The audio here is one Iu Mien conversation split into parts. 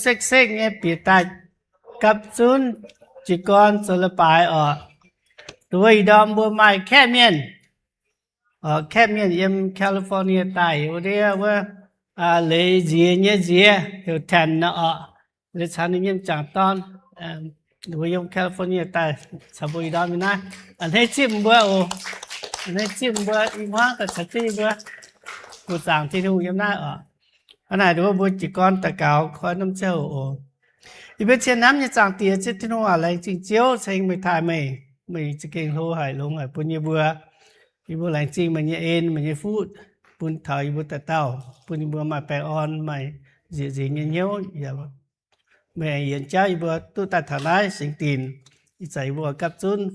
sekv-sekv nyei bieqc daaih gapv zunv jiez gorn zoux leiz-baaix oc. Nduov ih ndorm mbuo maaih kaeqv mienh, kaeqv mienh yiem California daaih, wuov ndiev wuov leiz nziex nyei nziex heuc Tanner oc. Leiz caux ninh nyei m'jangc dorn, mbuo yiem California daaih caux mbuo ih ndorm yiem naaiv. A'hneiv zipv mbuo oc. A'hneiv zipv mbuo i hmuangv daaih caux jienv yie mbuo buoqc zaangc Tin-Hungh yiem naaiv oc. Hnangv naaic nduov mbuo jiez gorn daux gaux koi norm ziangh hoc oc. Yie mbuo cien hnamv nyei Zaangc Diex, Ziouv Tin-Hungh aac, laengz zingh Ziouv ceng meih taaih meih. Meih za'gengh hlo haic, longx haic bun yie mbuo. Yie mbuo laengz zingh meih nyei en, meih nyei fuqv, bun taux yie mbuo dauh dauh, bun yie mbuo maaih baengh orn, maaih nzieqc nzingx nyei hnyouv. Meih aengx yienx jauv yie mbuo duqv daaih taux naaiv singx dinc. Ih zanc yie mbuo gapv zunv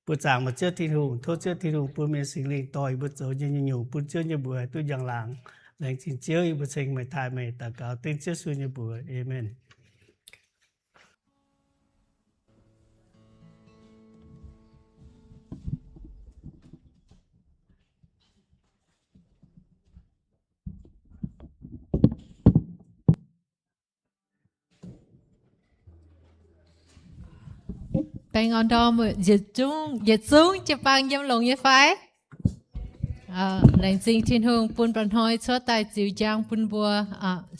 buoqc zaangc meih Ziouv Tin-Hungh. Tov Ziouv Tin-Hungh bun meih Singx Lingh dorh yie mbuo zoux nyei nyungc-nyungc bun Ziouv nyei mbuox duqv njang-laangc. Laengz zingh Ziouv, yie mbuo ceng meih taaih meih, daux gaux dengv Ziouv Yesu nyei mbuox. Aamen. Baengh orn ndorm yietc zungv, yietc zungv jiu-baang yiem longx nyei fai? Laengz zingh Tin-Hungh bun mba'hnoi cuotv daaih ziux njang bun mbuo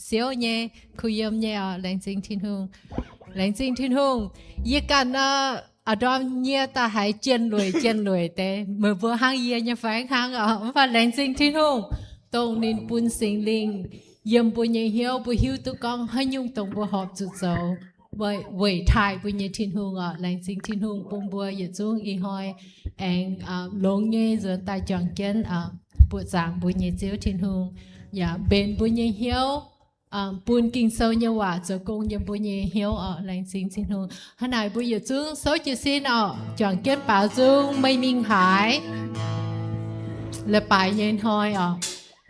siouv nyei, kuh yiem nyei oc. Laengz zingh Tin-Hungh. Laengz zingh Tin-Hungh. Yie ganh a'ndorm nyie daaih haiz jien lueic jien lueic deix, meih mbuo hnangv yie nyei fai hnangv oc. Mv baac laengz zingh Tin-Hungh, dongh ninh bun Singx Lingh yiem mbuo nyei hnyouv, mbuo hiuv duqv gorngv haaix nyungc dongh mbuo horpc zuqc zoux weic taaih mbuo nyei Tin-Hungh oc. Laengz zingh Tin-Hungh bun mbuo yietc zungv ih hnoi aengx longx nyei nzuonx daaih juangc jienv buoqc zaangc mbuo nyei Ziouv Tin-Hungh, yaac mbenc mbuo nyei hnyouv, bun Ging-Sou nyei waac zoux gong yiem mbuo nyei hnyouv oc. Laengz zingh Tin-Hungh. Hnangv naaic mbuo yietc zungv souv jiez sin oc, juangc jienv baaux nzung meih mingh haaix leiz-baaix nyei hnoi oc.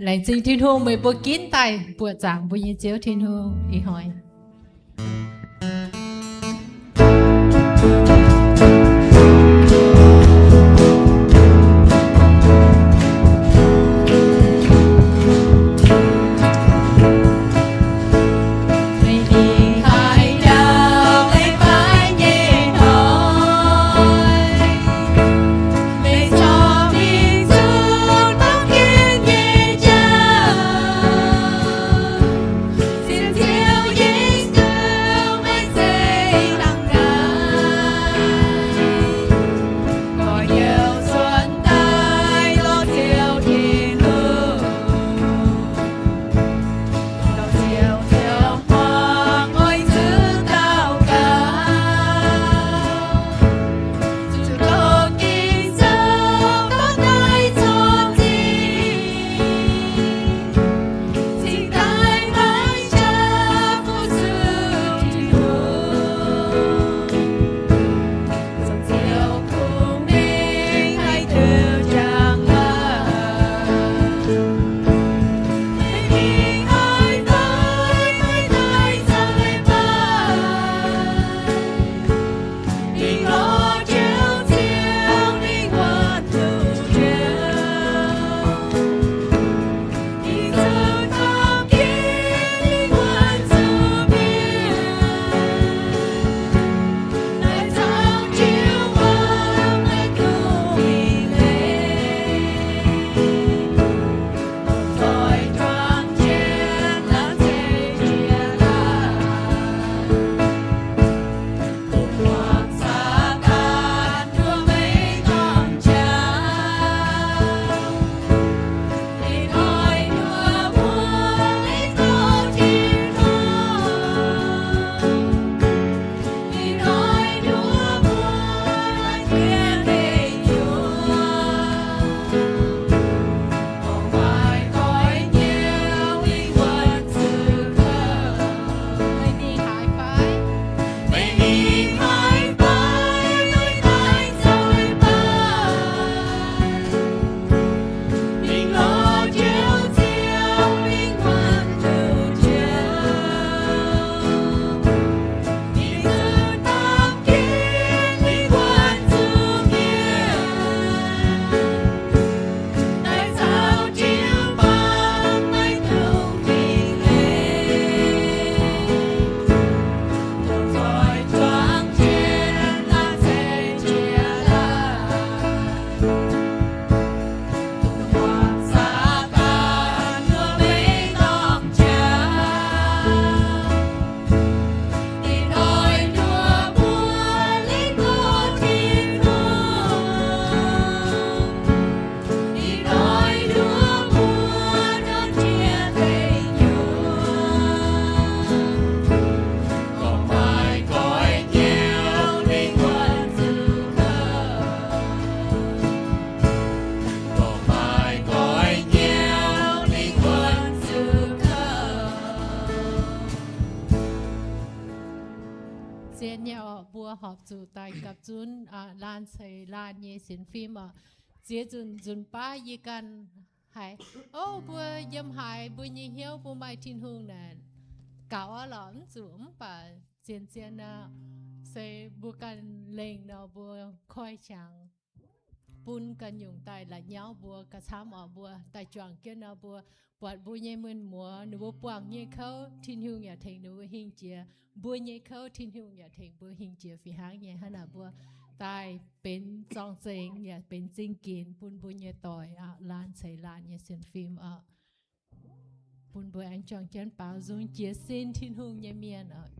Laengz zingh Tin-Hungh meih mbuo ginv daaih buoqc zaangc mbuo nyei Ziouv Tin-Hungh ih hnoi. zien nyei oc. Mbuo horpc zuqc daaih gapv zunv laanh ceix laanh nyei sienx fim oc. Ziex nzunc nzunc baav yie ganh haiz, o, mbuo yiem haaix, mbuo nyei hnyouv mbuo maaih Tin-Hungh naaic gaux aqv lorqc, mv zuqc, mv baac zien-zien nor, se mbuo ganh lengh nor mbuo koi qangx bun ganh nyungc daaih la'nyauv mbuo gauh camv oc. Mbuo daaih juangc jienv nor, mbuo buatc mbuo nyei mienh muoz ninh mbuo buangh nyei kouv, Tin-Hungh yaac tengx ninh mbuo hingh jiex. Mbuo nyei kouv, Tin-Hungh yaac tengx mbuo hingh jiex fih hnangv nyei. Hnangv naaic mbuo daaih benx zorng-zengx yaac benx zingh ginx bun mbuo nyei doic, laanh ceix laanh nyei sienx fim oc. Bun mbuo aengx juangc jienv baaux nzung jiez sin Tin-Hungh nyei mienh oc.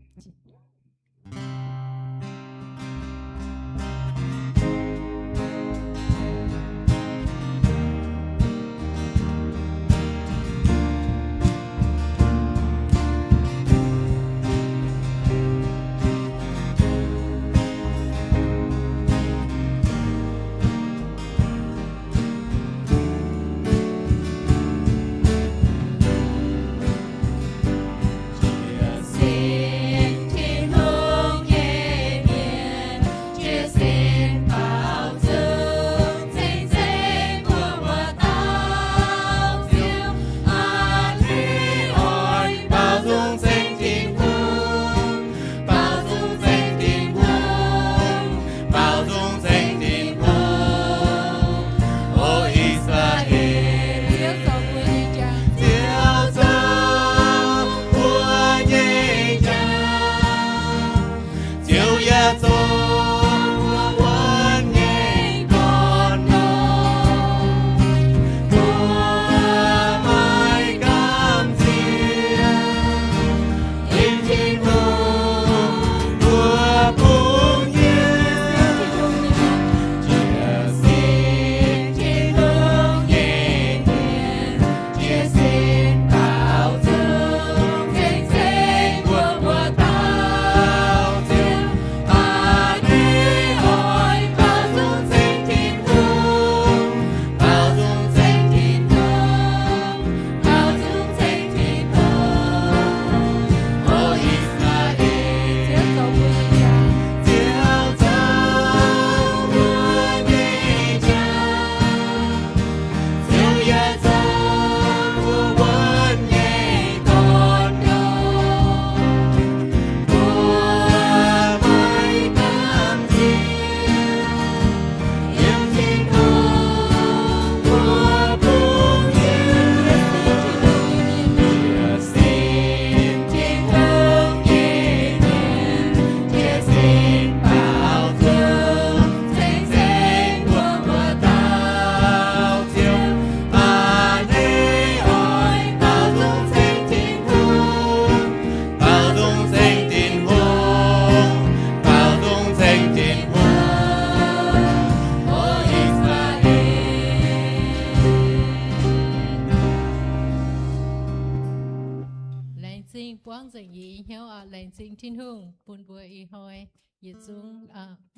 Laengz zingh buangv nzengc yie nyei hnyouv oc. Laengz zingh Tin-Hungh bun mbuo ih hnoi yietc zungv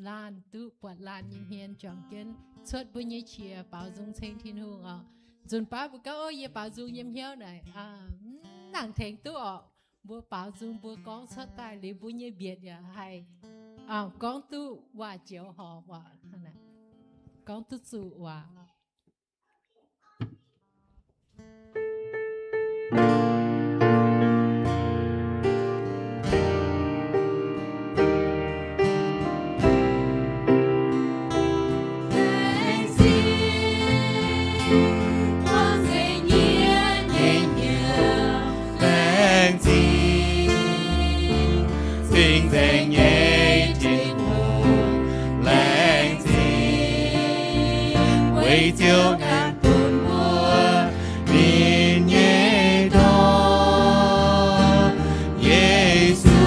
laanh duqv buatc laanh nyei hmien juangc jienv cuotv mbuo nyei qiex baaux nzung ceng Tin-Hungh oc. Nzunc baav mbuo gorngv, o, yie baaux nzung yiem hnyouv naaic, mv nangc tengx duqv oc. Mbuo baaux nzung mbuo gorngv cuotv daaih liuz mbuo nyei mbietc yaac haih gorngv duqv waac-joux horpc, gorngv duqv zuqc waac. Laengz zingh cing-nzengc nyei Tin-Hungh, laengz zingh weic ziouc ganh bun mbuo ninh nyei dorn, Yesu.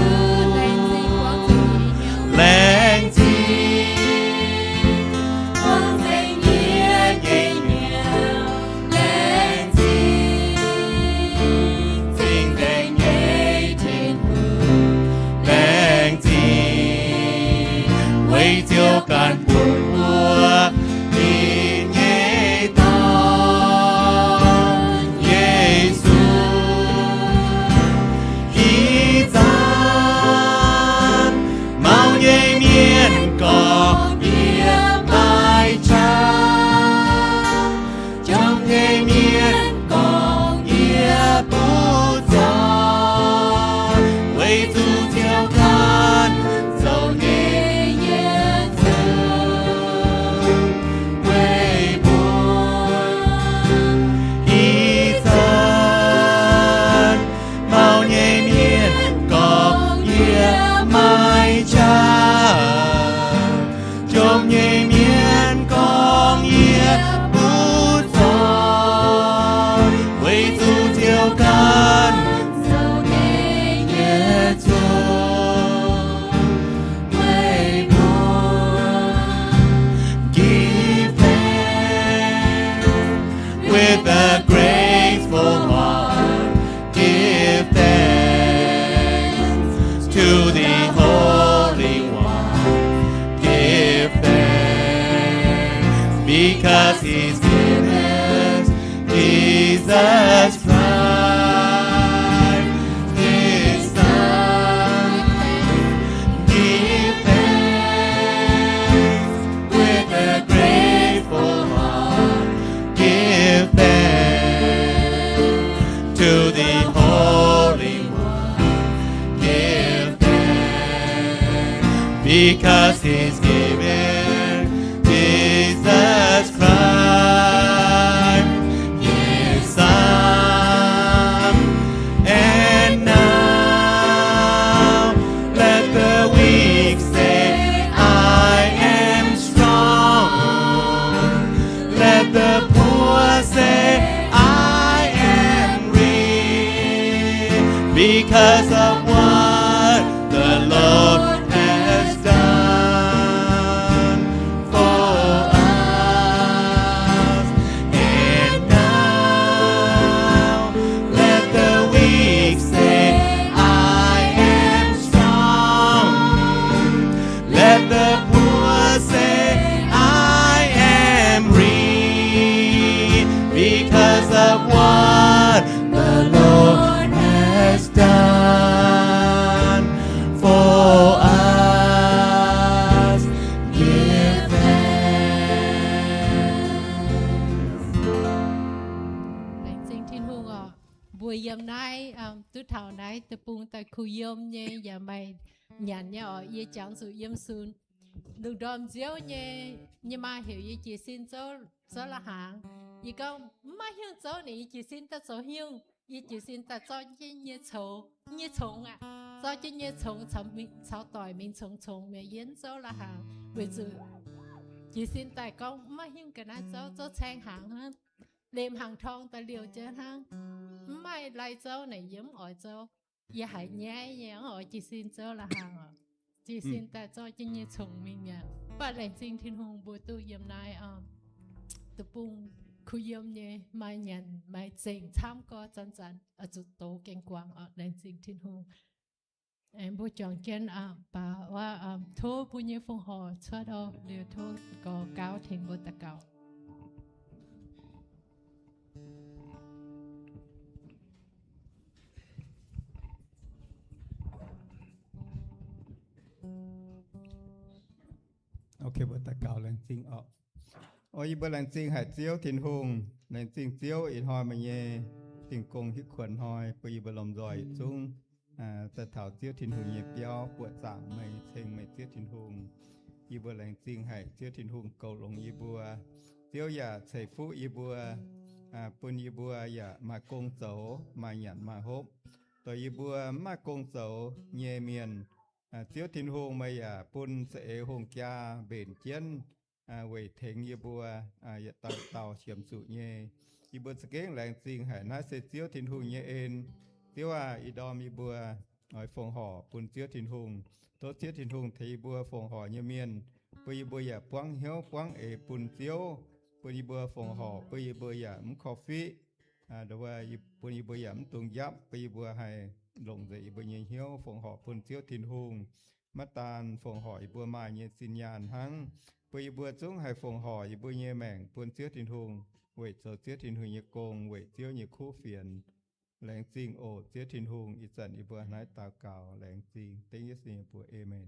Laengz zingh, laengz zingh, cing-nzengc nyei Tin-Hungh, laengz zingh weic ziouc ganh bun mbuo ninh nyei dorn, Yesu. Ih zanc To the Holy One give thanks, because he's given Jesus Christ, his Son. Give thanks with a grateful heart. Give thanks to the Holy One. Give thanks because he's given Jesus Christ, his Son. And now let the weak say, "I am strong." Let the poor say, "I am rich," because of what the Lord has done for us. And now let the weak say, "I am strong." Let the poor say, "I am rich," because of what the Lord has done for us. Give thanks. Laengz zingh Tin-Hungh oc. Mbuo yiem naaiv, duqv taux naaiv deic-bung daaih kuh yiem nyei yaac maaih nyanc nyei oc. Yie jangx zuqc yiem sun lungh ndorm nziouv nyei, nyei maa heuc yie jiez sin zouv, zouv la'hnaangx. Yie gorngv mv maaih hnyouv zouv ninh, yie jiez sin daaih zoux hnyouv. Yie jiez sin daaih zorqv jienv nyei congx, nyei congx aqv, zorqv jienv nyei congx caux doic mingh congx congx mi'aqv, yie mv zouv la'hnaangx. Weic zuqc jiez sin daaih gorngv mv maaih hnyouv ga'naaiv zouv, zouv caeng hnaangx hnangv, lemh hnaangx-torng daaih liouh jienv hnangv. Mv maaih lai zouv naaic yie mv oix zouv. Yie haiz nyaiv nyei, mv oix jiez sin zouv la'hnaangx oc. Jiez sin daaih zorqv jienv nyei congx mingh mi'aqv. Mv baac laengz zingh Tin-Hungh mbuo duqv yiem naaiv deic-bung kuh yiem nyei, maaih nyanc maaih zengc camv gorx zanc-zanc oix zuqc douz gaeng-guangc oc. Laengz zingh Tin-Hungh. Mbuo juangc jienv baac wuov, tov mbuo nyei fongc horc cuotv oc. Liuz tov gorx gauv tengx mbuo daux gaux. Ok, mbuo daux gaux laengz zingh oc. O, yie mbuo laengz zingh haic Ziouv Tin-Hungh, laengz zingh Ziouv ih hnoi meih nyei dingh gong hitv kuonx hnoi bun yie mbuo lomh nzoih yietc zungv daaih taux Ziouv Tin-Hungh nyei biauv buoqc zaangc meih, ceng meih Ziouv Tin-Hungh. Yie mbuo laengz zingh haic Ziouv Tin-Hungh goux longx yie mbuo. Ziouv yaac ceix fuqv yie mbuo, bun yie mbuo yaac maaih gong zoux, maaih nyanc maaih hopv. Dorh yie mbuo mv maaih gong zoux nyei mienh, Ziouv Tin-Hungh meih yaac bun za'eix hungh jaa mbenc jienv weic tengx yie mbuo yietc dauh dauh qiemx zuqc nyei. Yie mbuo za'gengh laengz zingh haic, naaiv se Ziouv Tin-Hungh nyei en. Ziouv aah, ih ndorm yie mbuo oix fongc horc bun Ziouv Tin-Hungh. Tov Ziouv Tin-Hungh tengx yie mbuo fongc horc nyei mienh, bun yie mbuo yaac buangv hnyouv buangv eix bun Ziouv, bun yie mbuo fongc horc, bun yie mbuo yaac mv korv-fiqv. Bun yie mbuo yaac mv dungx njapv, bun yie mbuo haih longc nzengc yie mbuo nyei hnyouv fongc horc bun Ziouv Tin-Hungh. Maiv daan fongc horc yie mbuo maaih nyei zinh nyaanh hnangv, bun yie mbuo zungv haih fongc horc yie mbuo nyei maengc bun Ziouv Tin-Hungh, weic zoux Ziouv Tin-Hungh nyei gong, weic Ziouv nyei kuv fienx. Laengz zingh oc Ziouv Tin-Hungh, ih zanc yie mbuo naaiv daux gaux laengz zingh dengv Yesu nyei mbuox, aamen.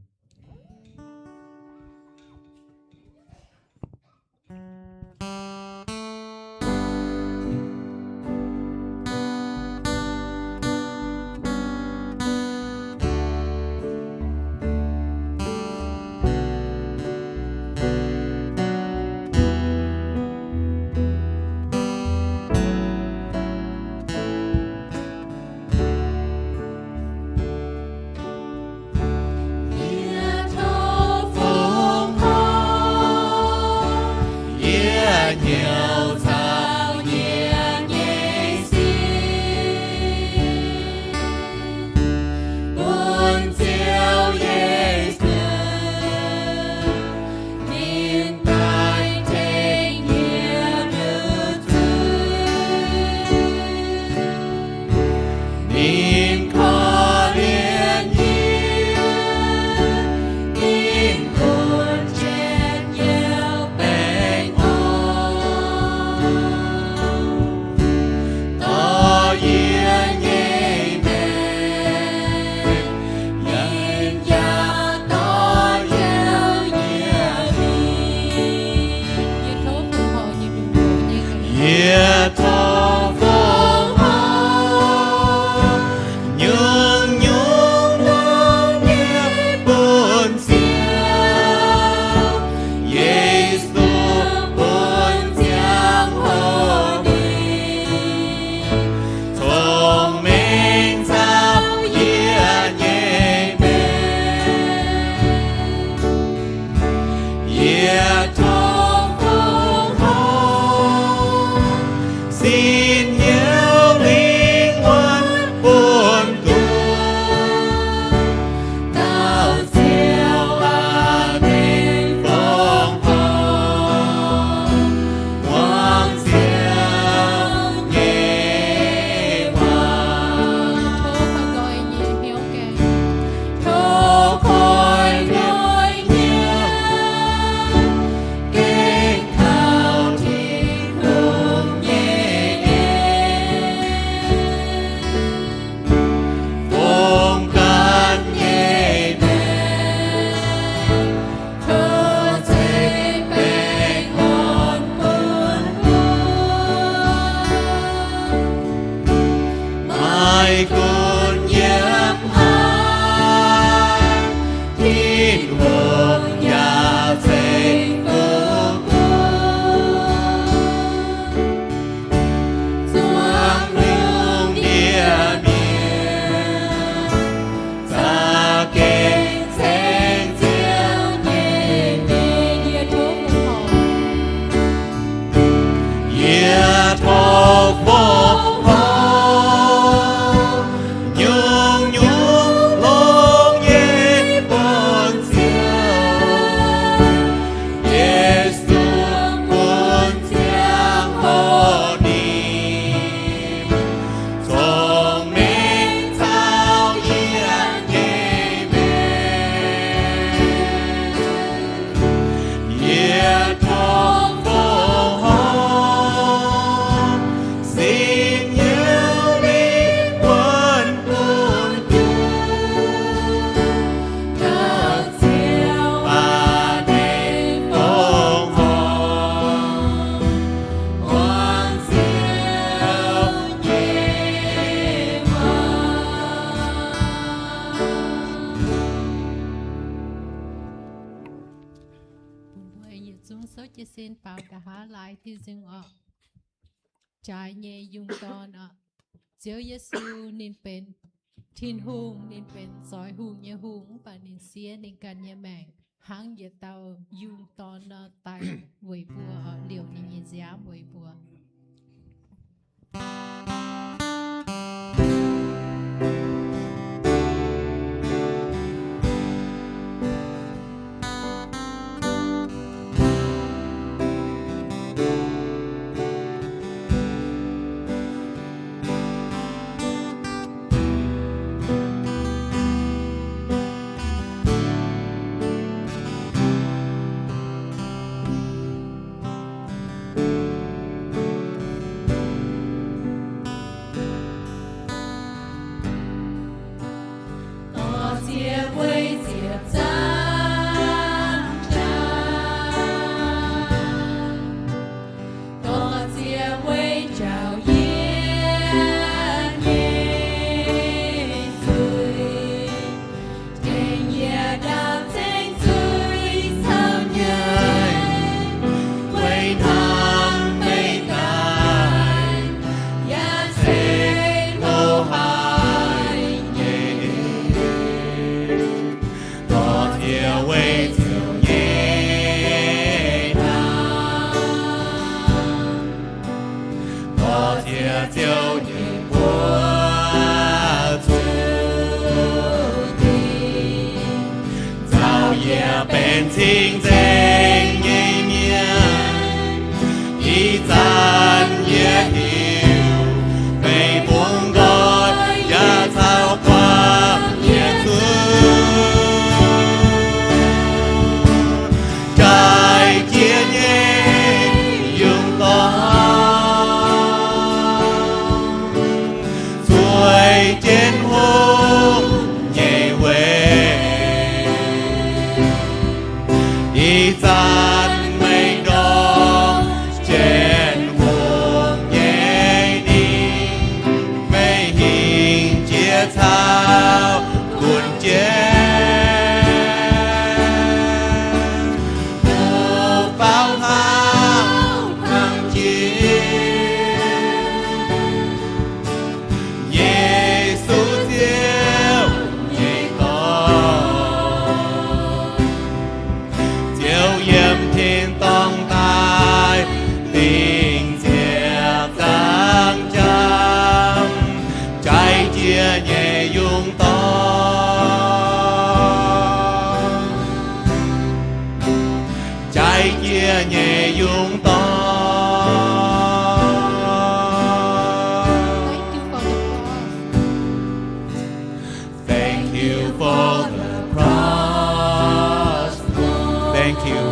Tov jiez sin baaux nqa'haav laaix Tin-Hungh orqc. Jaaix nyei yungh dorn orqc. Ziouv Yesu ninh benx Tin-Hungh, ninh benx zoix hungh nyei Hungh, mv baac ninh siev ninh ganh nyei maengc hnangv yietc dauh yungh dorn nor daaih weic mbuo orqc, liouc ninh nyei nziaamv weic mbuo. Dorh ziex Ziouv nyei buoz zuqc dingc, nzauh yie benx cing-nzengc nyei mienh. Ih zanc yie hiuv meih bungx nqoi yaac caux guangc yie zuqc. Jaaix jienv nyei yungz dorn, zueiz jienv hungh nyei weic. Ih zanc meih ndorm jienv hungh nyei ningx, meih hingh jiex caux gunv jienv, mbuo faaux taux hnangv jiex Yesu Ziouv nyei dorn. Ziouv yiem tin-dorngh daaih dingc ziepc zangc jangc, jaaix jienv nyei yungz dorn, jaaix jienv nyei yungz dorn. Thank you for the cross, Lord. Thank you.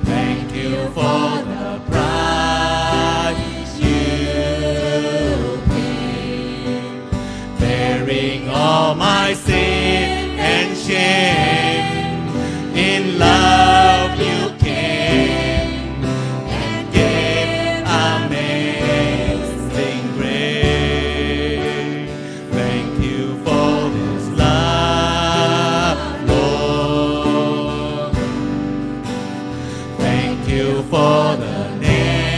Thank you for the price you paid, bearing all my sin and shame. In love you came and gave amazing grace. Thank you for this love, Lord. Thank you for the nail-pierced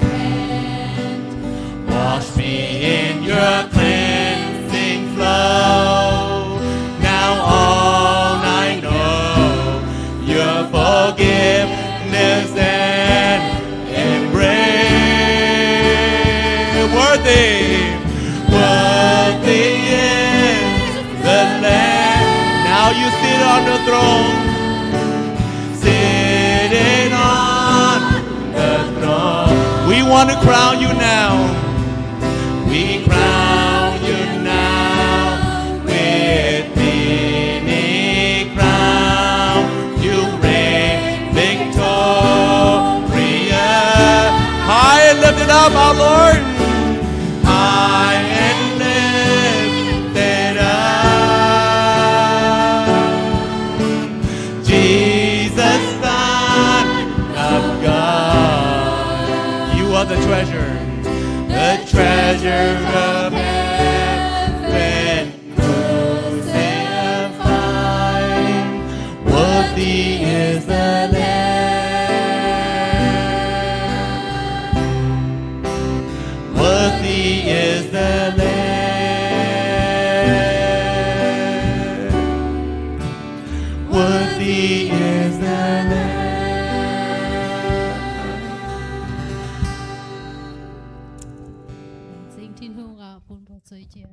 hands. Wash me in your cleansing flow. Now all I know, your forgiveness and embrace. Worthy, worthy is the Lamb. Now you sit on the throne, sitting on the throne. We want to crown you now. We crown you now with many crowns. You reign victorious. High and lifted up, our Lord. High and lifted up, Jesus, Son of God. You are the treasure, the treasure of heaven. Crucified, bun mbuo zueiz jiex.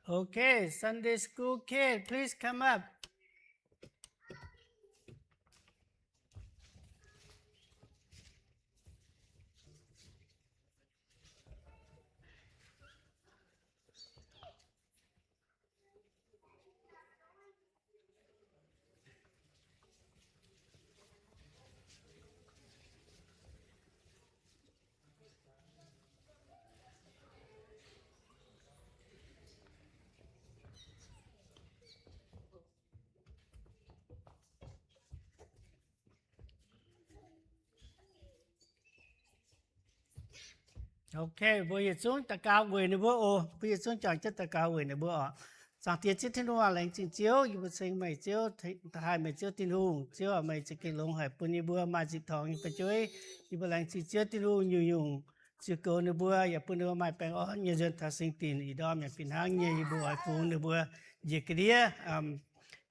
Okay, Sunday school kid, please come up. Okay, mbuo yietc zungv daux gaux weic ninh mbuo oc. Mbuo yietc zungv juangc jienv daux gaux weic ninh mbuo oc. Zaangc Diex Ziouv Tin-Hungh aac, laengz zingh Ziouv, yie mbuo ceng meih Ziouv, taaih meih Ziouv Tin-Hungh. Ziouv aac, meih za'gengh longx haic bun yie mbuo maaih ziqc torngx nyei fu'jueiv. Yie mbuo laengz zingh Ziouv Tin-Hungh nyungc-nyungc ziux goux ninh mbuo, yaac bun ninh mbuo maaih baengh orn nyei nzuonx taux singx dinc. Ih ndorm yaac fih hnangv nyei, yie mbuo oix fungx ninh mbuo njiec ga'ndiev.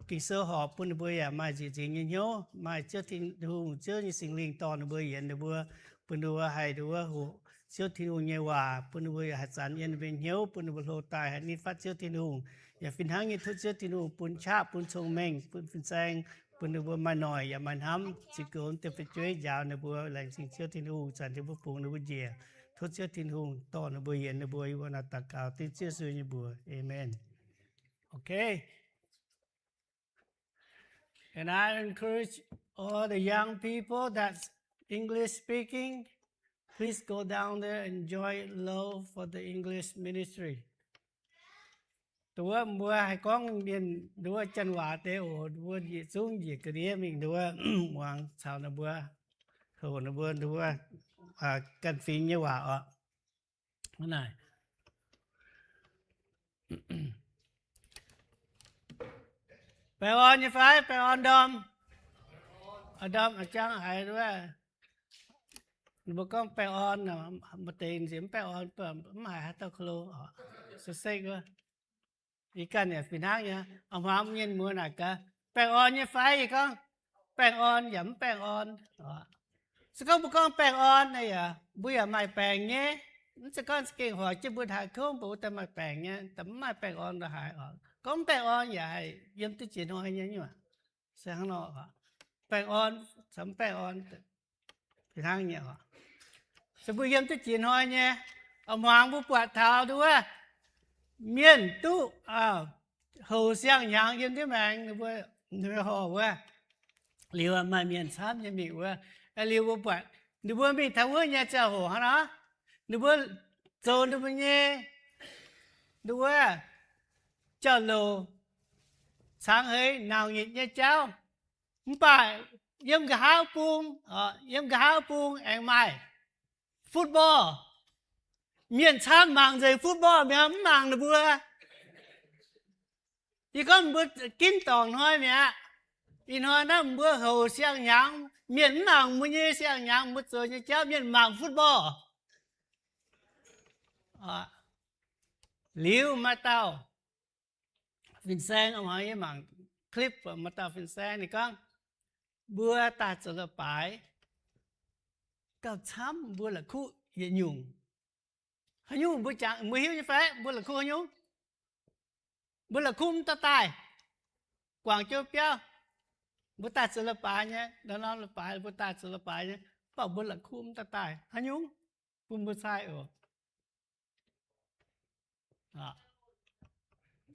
Ging-Sou horpc bun ninh mbuo yaac maaih nzieqc nzingx nyei hnyouv, maaih Ziouv Tin-Hungh, Ziouv nyei Singx Lingh dorh ninh mbuo yienx ninh mbuo, bun ninh mbuo haih nduov hoqc Ziouv Tin-Hungh nyei waac, bun ninh mbuo yaac haih zanc yiem ninh mbuo hnyouv, bun ninh mbuo hlo daaih haih nitv fatv Ziouv Tin-Hungh. Yaac fih hnangv nyei tov Ziouv Tin-Hungh bun qaqv, bun cong-mengh, bun fin-saeng, bun ninh mbuo maaih noic yaac maaih hnamv ziux goux deix fu'jueiv, njaaux ninh mbuo. Laengz zingh Ziouv Tin-Hungh zanc ninh mbuo fungx ninh mbuo njiec. Tov Ziouv Tin-Hungh dorh ninh mbuo yienx ninh mbuo. Yie mbuo naaiv daux gaux dengv Ziouv Yesu nyei mbuox. Aamen. Okay. And I encourage all the young people that's English speaking, please go down there and join Low for the English ministry. Nduov mbuo haih gorngv mienh nduov janx waac deix oc, mbuo yietc zungv njiec ga'ndiev mingh nduov muangx caux ninh mbuo, hoqc ninh mbuo, nduov ganh fingx nyei waac oc. Naaic, baengh orn nyei fai? Baengh orn ndorm. Ndorm a'jang haiz wuov, ninh mbuo gorngv baengh orn, maaih deix nziex mv baengh orn, mv haiz haaix dauh ko lo, se sekv wuov. Yie ganh yaac fih hnangv nyei. A'hmuangx mienh muoz naaic gaax, baengh orn nyei fai? Yie gorngv, baengh orn yaac mv baengh orn. Se gorngv mbuo gorngv baengh orn naaic yaac, mbuo yaac maaih baengc nyei. Mv zeiz gorngv za'gengh hoic jienv mbuo taaix kouv mbuo daaih maaih baengc nyei, mv maaih baengh orn ndongc haaix oc. Gorngv mv baengh orn yaac haih yiem duqv jiex hnoi nyei nyuoqc. Se hnangv nor, baengh orn caux mv baengh orn fih hnangv nyei oc. Se mbuo yiem duqv jiex hnoi nyei. A'hmuangx mbuo buatc taux nduov mienh duqv houc siang-hnyangx yiem ndiev maengx, ninh mbuo horh wuov, liuz maaih mienh camv nyei mingh wuov. Liuz mbuo buatc ninh mbuo mingh taux wuov nyei ziangh hoc hnangv nor, ninh mbuo zoux ninh mbuo nyei nduov jauv-louc cangx heix nauc nyitc nyei jauv. Mv baac yiem nqa'haav bung, yiem nqa'haav bung aengx maaih football. Mienh camv mangc nzengc football mi'aqv, mv mangc ninh mbuo. Yie gorngv mbuo ginv dorngc hnoi mi'aqv. Ih hnoi naaiv mbuo houc siang-hnyangx, mienh mv mangc mbuo nyei siang-hnyangx, mbuo zoux nyei jauv, mienh mangc football. Liuz maaih dauh fin-saeng, a'hmuangx yie mangc clip, maaih dauh fin-saeng ninh gorngv, mbuo daaih zoux leiz-baaix gauh camv, mbuo la'kuqv yietc nyungc. Haaix nyungc mbuo jangx, mbuo hiuv nyei fai? Mbuo la'kuqv haaix nyungc? Mbuo la'kuqv mv dauh daaih guangc jienv biauv. Mbuo daaih zoux leiz-baaix nyei, norm-norm leiz-baaix mbuo daaih zoux leiz-baaix nyei, mv baac mbuo la'kuqv mv dauh daaih. Haaix nyungc? Bun mbuo cai oc.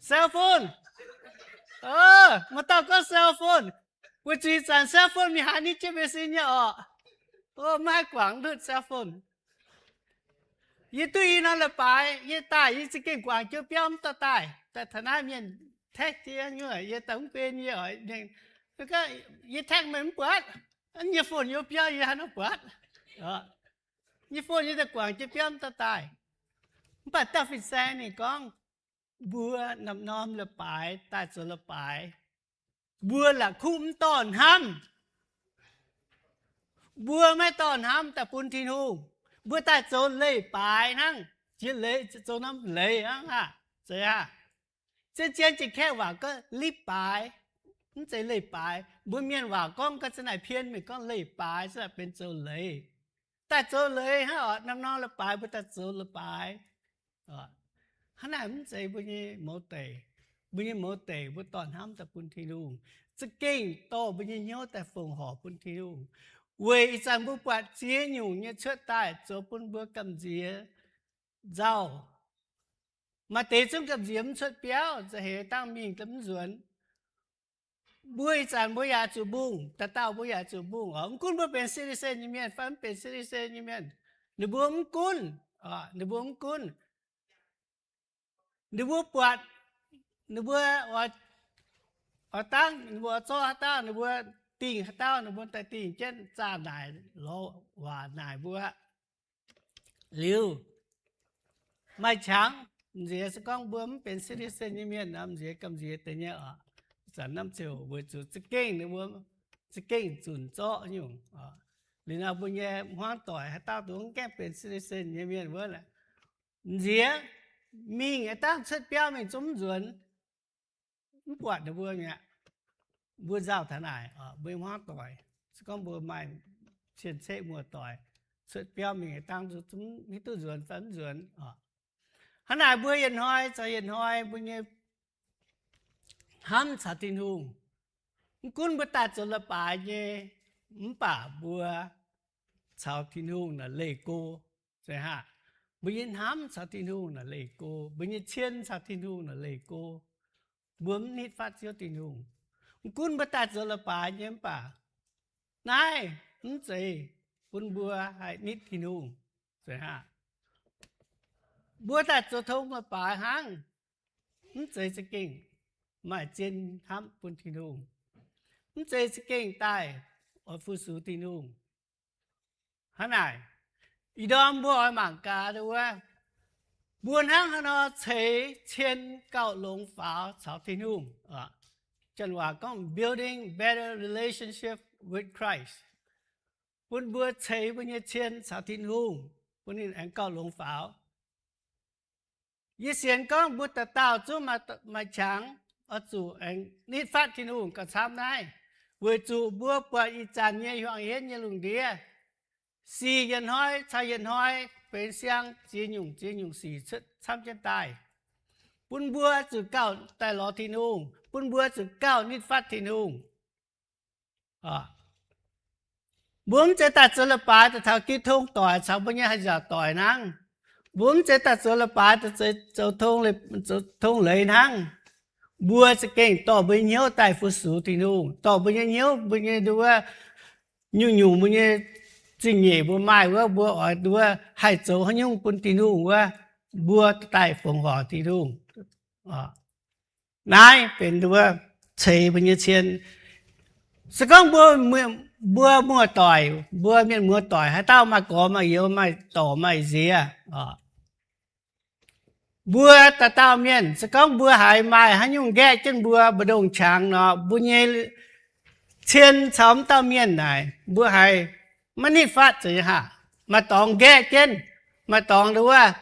Cell phone. Maaih dauh gorngv cell phone. Weic zuqc ih zanc cell phone mingh haaix nor jienv mbuo sin nyei orqc. Maiv haih guangc ndutv cell phone. Yie duqv i norm leiz-baaix yie daaih, yie za'gengh guangc jienv biauv mv dauh daaih, daaih taux naaiv mienh text yie nyei, yie daaih mv ben yie oix, yie text meih mv buatc, yie phone yiem biauv yie haaix nor buatc. Yie phone yie daaih guangc jienv biauv mv dauh daaih. Mv baac dauh fin-saeng ninh gorngv, mbuo norm-norm leiz-baaix daaih zoux leiz-baaix, mbuo la'kuqv mv dorh hnamv. Mbuo maiv dorh hnamv daaih bun Tin-Hungh. Mbuo daaih zoux leiz-baaix hnangv, jiex leiz zoux norm leiz hnangv aqv. Zeiz aqv. Zien-zien Janx-Kaeqv waac gorngv leiz-baaix, mv zeiz leiz-baaix. Mbuo mienh waac gorngv ga'zanc naaic pien mingh gorngv leiz-baaix, se benx zoux leiz. Daaih zoux leiz hnangv oc, norm-norm leiz-baaix mbuo daaih zoux leiz-baaix. Hnangv naaic mv zeiz mbuo nyei mouz deic. Mbuo nyei mouz deic mbuo dorh hnamv daaih bun Tin-Hungh, za'gengh dorh mbuo nyei hnyouv daaih fongc horc bun Tin-Hungh, weic ih zanc mbuo buatc ziex nyungc nyei cuotv daaih zoux bun mbuo gamh nziex nzauh. Maaih deix zungv gamh nziex mv cuotv biauv, za'heix dangh mingh daaih mv nzuonx. Mbuo ih zanc mbuo yaac zuqc mbungh, dauh dauh mbuo yaac zuqc mbungh oc. Mv gunv mbuo benx citizen nyei mienh fai mv benx citizen nyei mienh, ninh mbuo mv gunv, ninh mbuo mv gunv. Ninh mbuo buatc, ninh mbuo oix dangv, ninh mbuo oix zorqv haaix dauh, ninh mbuo dingh haaix dauh, ninh mbuo daaih dingh jienv zaah naaic lorz waac naaic mbuo. Liuz maaih qangx nziex se gorngv mbuo mv benx citizen nyei mienh nor, nziex gamh nziex deix nyei oc. Zanc naaiv ziouc weic zuqc za'gengh ninh mbuo za'gengh zunc zorqv nyungc. Liuz nor mbuo nyei hmuangv doic haaix dauh dongh mv gaengh benx citizen nyei mienh wuov, nziex mingh dangh cuotv biauv mingh zungv mv nzuonx, mv buatc ninh mbuo mi'aqv. Mbuo nzauh taux naaic, mbuo nyei hmuangv doic, se gorngv mbuo maaih cien-ceqv muoz-doic, cuotv biauv mingh dangh zungv hiuv duqv nzuonx fai mv nzuonx. Hnangv naaic mbuo yietc hnoi caux yietc hnoi mbuo nyei hnamv caux Tin-Hungh, mv gunv mbuo daaih zoux leiz-baaix nyei, mv baac mbuo caux Tin-Hungh naaic leih go. Mbuo nyei hnamv caux Tin-Hungh naaic leih go, mbuo nyei cien caux Tin-Hungh naaic leih go. Mbuo mv nitv fatv Ziouv Tin-Hungh. Mv gunv mbuo daaih zoux leiz-baaix nyei mv baac naaiv mv zeiz bun mbuo haih nitv Tin-Hungh. Mbuo daaih zoux tong leiz-baaix hnangv, mv zeiz za'gengh maaih zien hnamv bun Tin-Hungh, mv zeiz za'gengh daaih oix fu-sux Tin-Hungh. Hnangv naaic, ih ndorm mbuo oix mangc gaax wuov, mbuo hnangv haaix nor ceix cien gauh longx faaux caux Tin-Hungh. Janx waac gorngv building better relationship with Christ. Bun mbuo ceix mbuo nyei cien caux Tin-Hungh, bun ninh aengx gauh longx faaux. Yie sienx gorngv mbuo dauh dauh zungv maaih qangx oix zuqc aengx nitv fatv Tin-Hungh gauh camv naaiv, weic zuqc mbuo buatc ih zanc nyei hiuang henv nyei lungh ndiev, sic yietc hnoi caux yietc hnoi benx siang ziex nyungc ziex nyungc sic cuotv camv jienv daaih. Bun mbuo zuqc gauh daaih lorz Tin-Hungh, bun mbuo zuqc gauh nitv fatv Tin-Hungh. Mbuo mv zeiz daaih zoux leiz-baaix daaih taux jiu tong doic caux mbuo nyei haih nziaauc doic hnangv. Mbuo mv zeiz daaih zoux leiz-baaix daaih zoux tong, zoux tong leiz hnangv. Mbuo za'gengh dorh mbuo nyei hnyouv daaih fu-sux Tin-Hungh, dorh mbuo nyei hnyouv, mbuo nyei nduov, nyungc-nyungc mbuo nyei zingh nyeic mbuo maaih wuov, mbuo oix nduov haih zoux haaix nyungc bun Tin-Hungh wuov, mbuo daaih fongc horc Tin-Hungh. Naaiv benx nduov ceix mbuo nyei cien. Se gorngv mbuo, mbuo muoz-doic, mbuo mienh muoz-doic haaix dauh maaih gorx maaih youz, maaih dorc maaih nziex, mbuo dauh dauh mienh, se gorngv mbuo haiz maaih haaix nyungc nqaeqv jienv mbuo, mbu'ndongx qangx nor, mbuo nyei cien caux wuov dauh mienh naaic, mbuo haiz maiv nitv fatv zeiz nyei haah? Maaih dorngx nqaeqv jienv, maaih dorngx nduov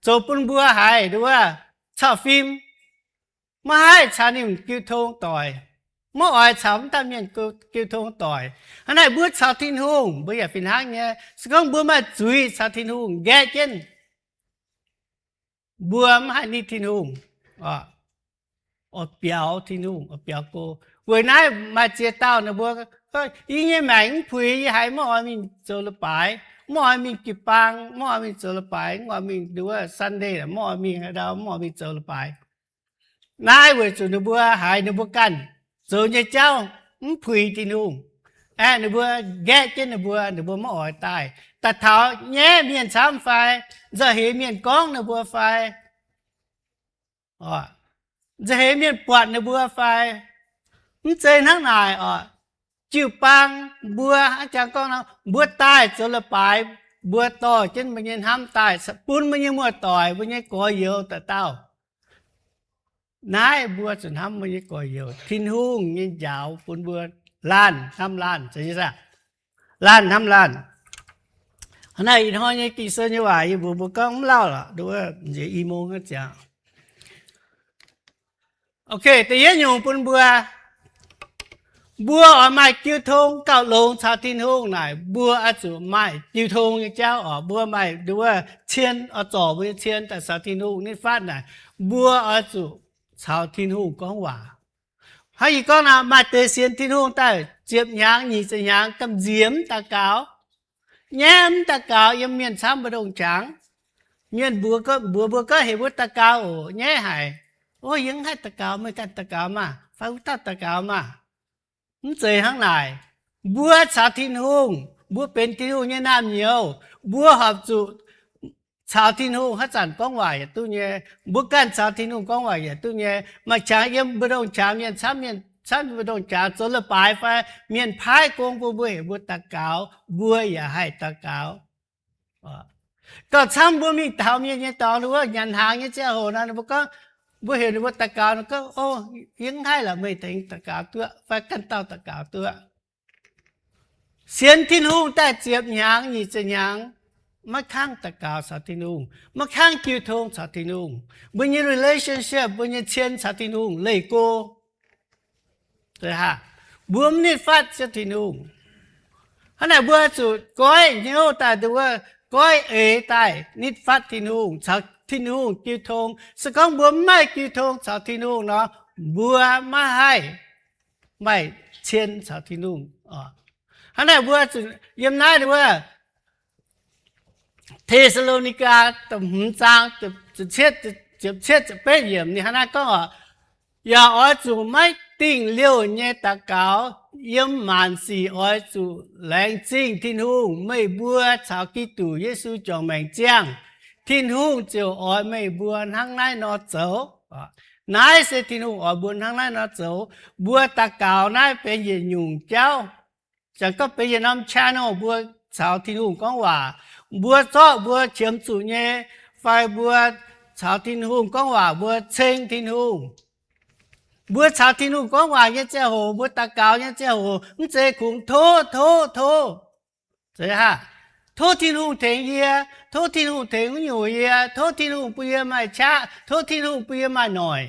zoux bun mbuo haiz nduov cau fim, maiv haih caux ninh jiu tong doic, maiv oix caux wuov dauh mienh jiu tong doic. Hnangv naaic mbuo caux Tin-Hungh mbuo yaac fih hnangv nyei. Se gorngv mbuo maaih zuiz caux Tin-Hungh nqaeqv jienv, mbuo maiv haih nitv Tin-Hungh, oix biaux Tin-Hungh, oix biaux go. Weic naaiv maaih ziex dauh ninh mbuo, yie nyei maengc mv puix, yie haiz maiv oix mingh zoux leiz-baaix, maiv oix mingh jiu-baang, maiv oix mingh zoux leiz-baaix, maiv oix mingh nduov Sunday, maiv oix mingh haaix ndau, maiv oix mingh zoux leiz-baaix. Naaiv weic zuqc ninh mbuo haiz ninh mbuo ganh zoux nyei jauv mv puix Tin-Hungh. Aeqv, ninh mbuo nqaeqv jienv ninh mbuo, ninh mbuo maiv oix daaih. Daaih taux nyaiv mienh camv fai, nzauh heix mienh gorngv ninh mbuo fai, nzauh heix mienh buatc ninh mbuo fai. Mv zeiz hnangv naaic oc. Jiu-baang mbuo hnangv jangx gorngv nor, mbuo daaih zoux leiz-baaix, mbuo dorh jienv mbuo nyei hnamv daaih bun mbuo nyei muoz-doic, mbuo nyei gorx-youz dauh dauh. Naaiv mbuo zuqc hnamv mbuo nyei gorx-youz, Tin-Hungh nyei njaaux bun mbuo laanh hnamv laanh, zeiz nyei saah? laanh hnamv laanh. Hnangv naaiv ih hnoi nyei Ging-Sou nyei waac yie mbuox mbuo gorngv mv lauh lorqc, nduov njiec i mong ziangx. Ok, da'yietv nyungc bun mbuo, mbuo oix maaih jiu tong gauh longx caux Tin-Hungh naaic, mbuo oix zuqc maaih jiu tong nyei jauv oc. Mbuo maaih nduov cien oix zorc mbuo nyei cien daaih caux Tin-Hungh nitv fatv naaic, mbuo oix zuqc caux Tin-Hungh gorngv waac. Hnangv yie gorngv nor, maaih deix sienx Tin-Hungh daaih ziepc hnyangx nyic ziepc hnyangx gamh nziex mv daux gaux, nyaiv mv daux gaux, yiem mienh camv mbu'ndongx qangx. Mienh mbuox, mbuox mbuo gorngv heuc mbuo daux gaux oc, nyaiv haic. O, yie mv haih daux gaux, meih ganh daux gaux maah, fai wuov dauh daux gaux maah. Mv zeiz hnangv naaic. Mbuo caux Tin-Hungh, mbuo benx Tin-Hungh nyei naamh nyouz, mbuo horpc zuqc caux Tin-Hungh haaix zanc gorngv waac yaac duqv nyei. Mbuo ganh caux Tin-Hungh gorngv waac yaac duqv nyei. Maaih qangx yiem mbu'ndongx qangx, mienh camv, mienh camv mbu'ndongx qangx zoux leiz-baaix fai mienh paaiv gong bun mbuo heuc mbuo daux gaux, mbuo yaac haih daux gaux. Gauh camv mbuo mingh taux mienh nyei dorngx, ninh mbuo nyanc hnaangx nyei ziangh hoc nor, ninh mbuo gorngv, mbuo heuc ninh mbuo daux gaux, ninh gorngv, O, yie mv haih lorqc, meih tengx daux gaux duqv fai ganh dauh daux gaux duqv. Sienx Tin-Hungh daaih ziepc hnyangx nyic ziepc hnyangx, maiv kangv daux gaux caux Tin-Hungh, maiv kangv jiu tong caux Tin-Hungh. Mbuo nyei relationship, mbuo nyei cien caux Tin-Hungh leih go. Mbuo mv nitv fatv jienv Tin-Hungh. Hnangv naaic mbuo zuqc goiv hnyouv daaih, nduov goiv eix daaih nitv fatv Tin-Hungh, caux Tin-Hungh jiu tong. Se gorngv mbuo mv maaih jiu tong caux Tin-Hungh nor, mbuo maiv haih maaih cien caux Tin-Hungh. Hnangv naaic mbuo zuqc yiem naaiv nduov Te^saa^lo^ni^gaa da'hmz zaang ziepc cietv, ziepc cietv ziepc betv yiemc ninh hnangv naaiv gorngv oc, Yaac oix zuqc maiv dingh liouh nyei daux gaux. Yiem maanc sic oix zuqc laengz zingh Tin-Hungh, meih mbuo caux Giduc Yesu juangc maengc ziangh, Tin-Hungh ziouc oix meih mbuo hnangv naaiv nor zoux. Naaiv se Tin-Hungh oix mbuo hnangv naaiv nor zoux. Mbuo daux gaux naaiv benx yietc nyungc jauv. Jangx gorngv benx yietc norm channel mbuo caux Tin-Hungh gorngv waac. Mbuo zorqv mbuo qiemx zuqc nyei, fai mbuo caux Tin-Hungh gorngv waac, mbuo ceng Tin-Hungh. Mbuo caux Tin-Hungh gorngv waac nyei ziangh hoc, mbuo daux gaux nyei ziangh hoc, mv zeiz kungx tov, tov, tov. Zeiz haah? Tov Tin-Hungh tengx yie, tov Tin-Hungh tengx wuov nyungc yie, tov Tin-Hungh bun yie maaih qaqv, tov Tin-Hungh bun yie maaih noic,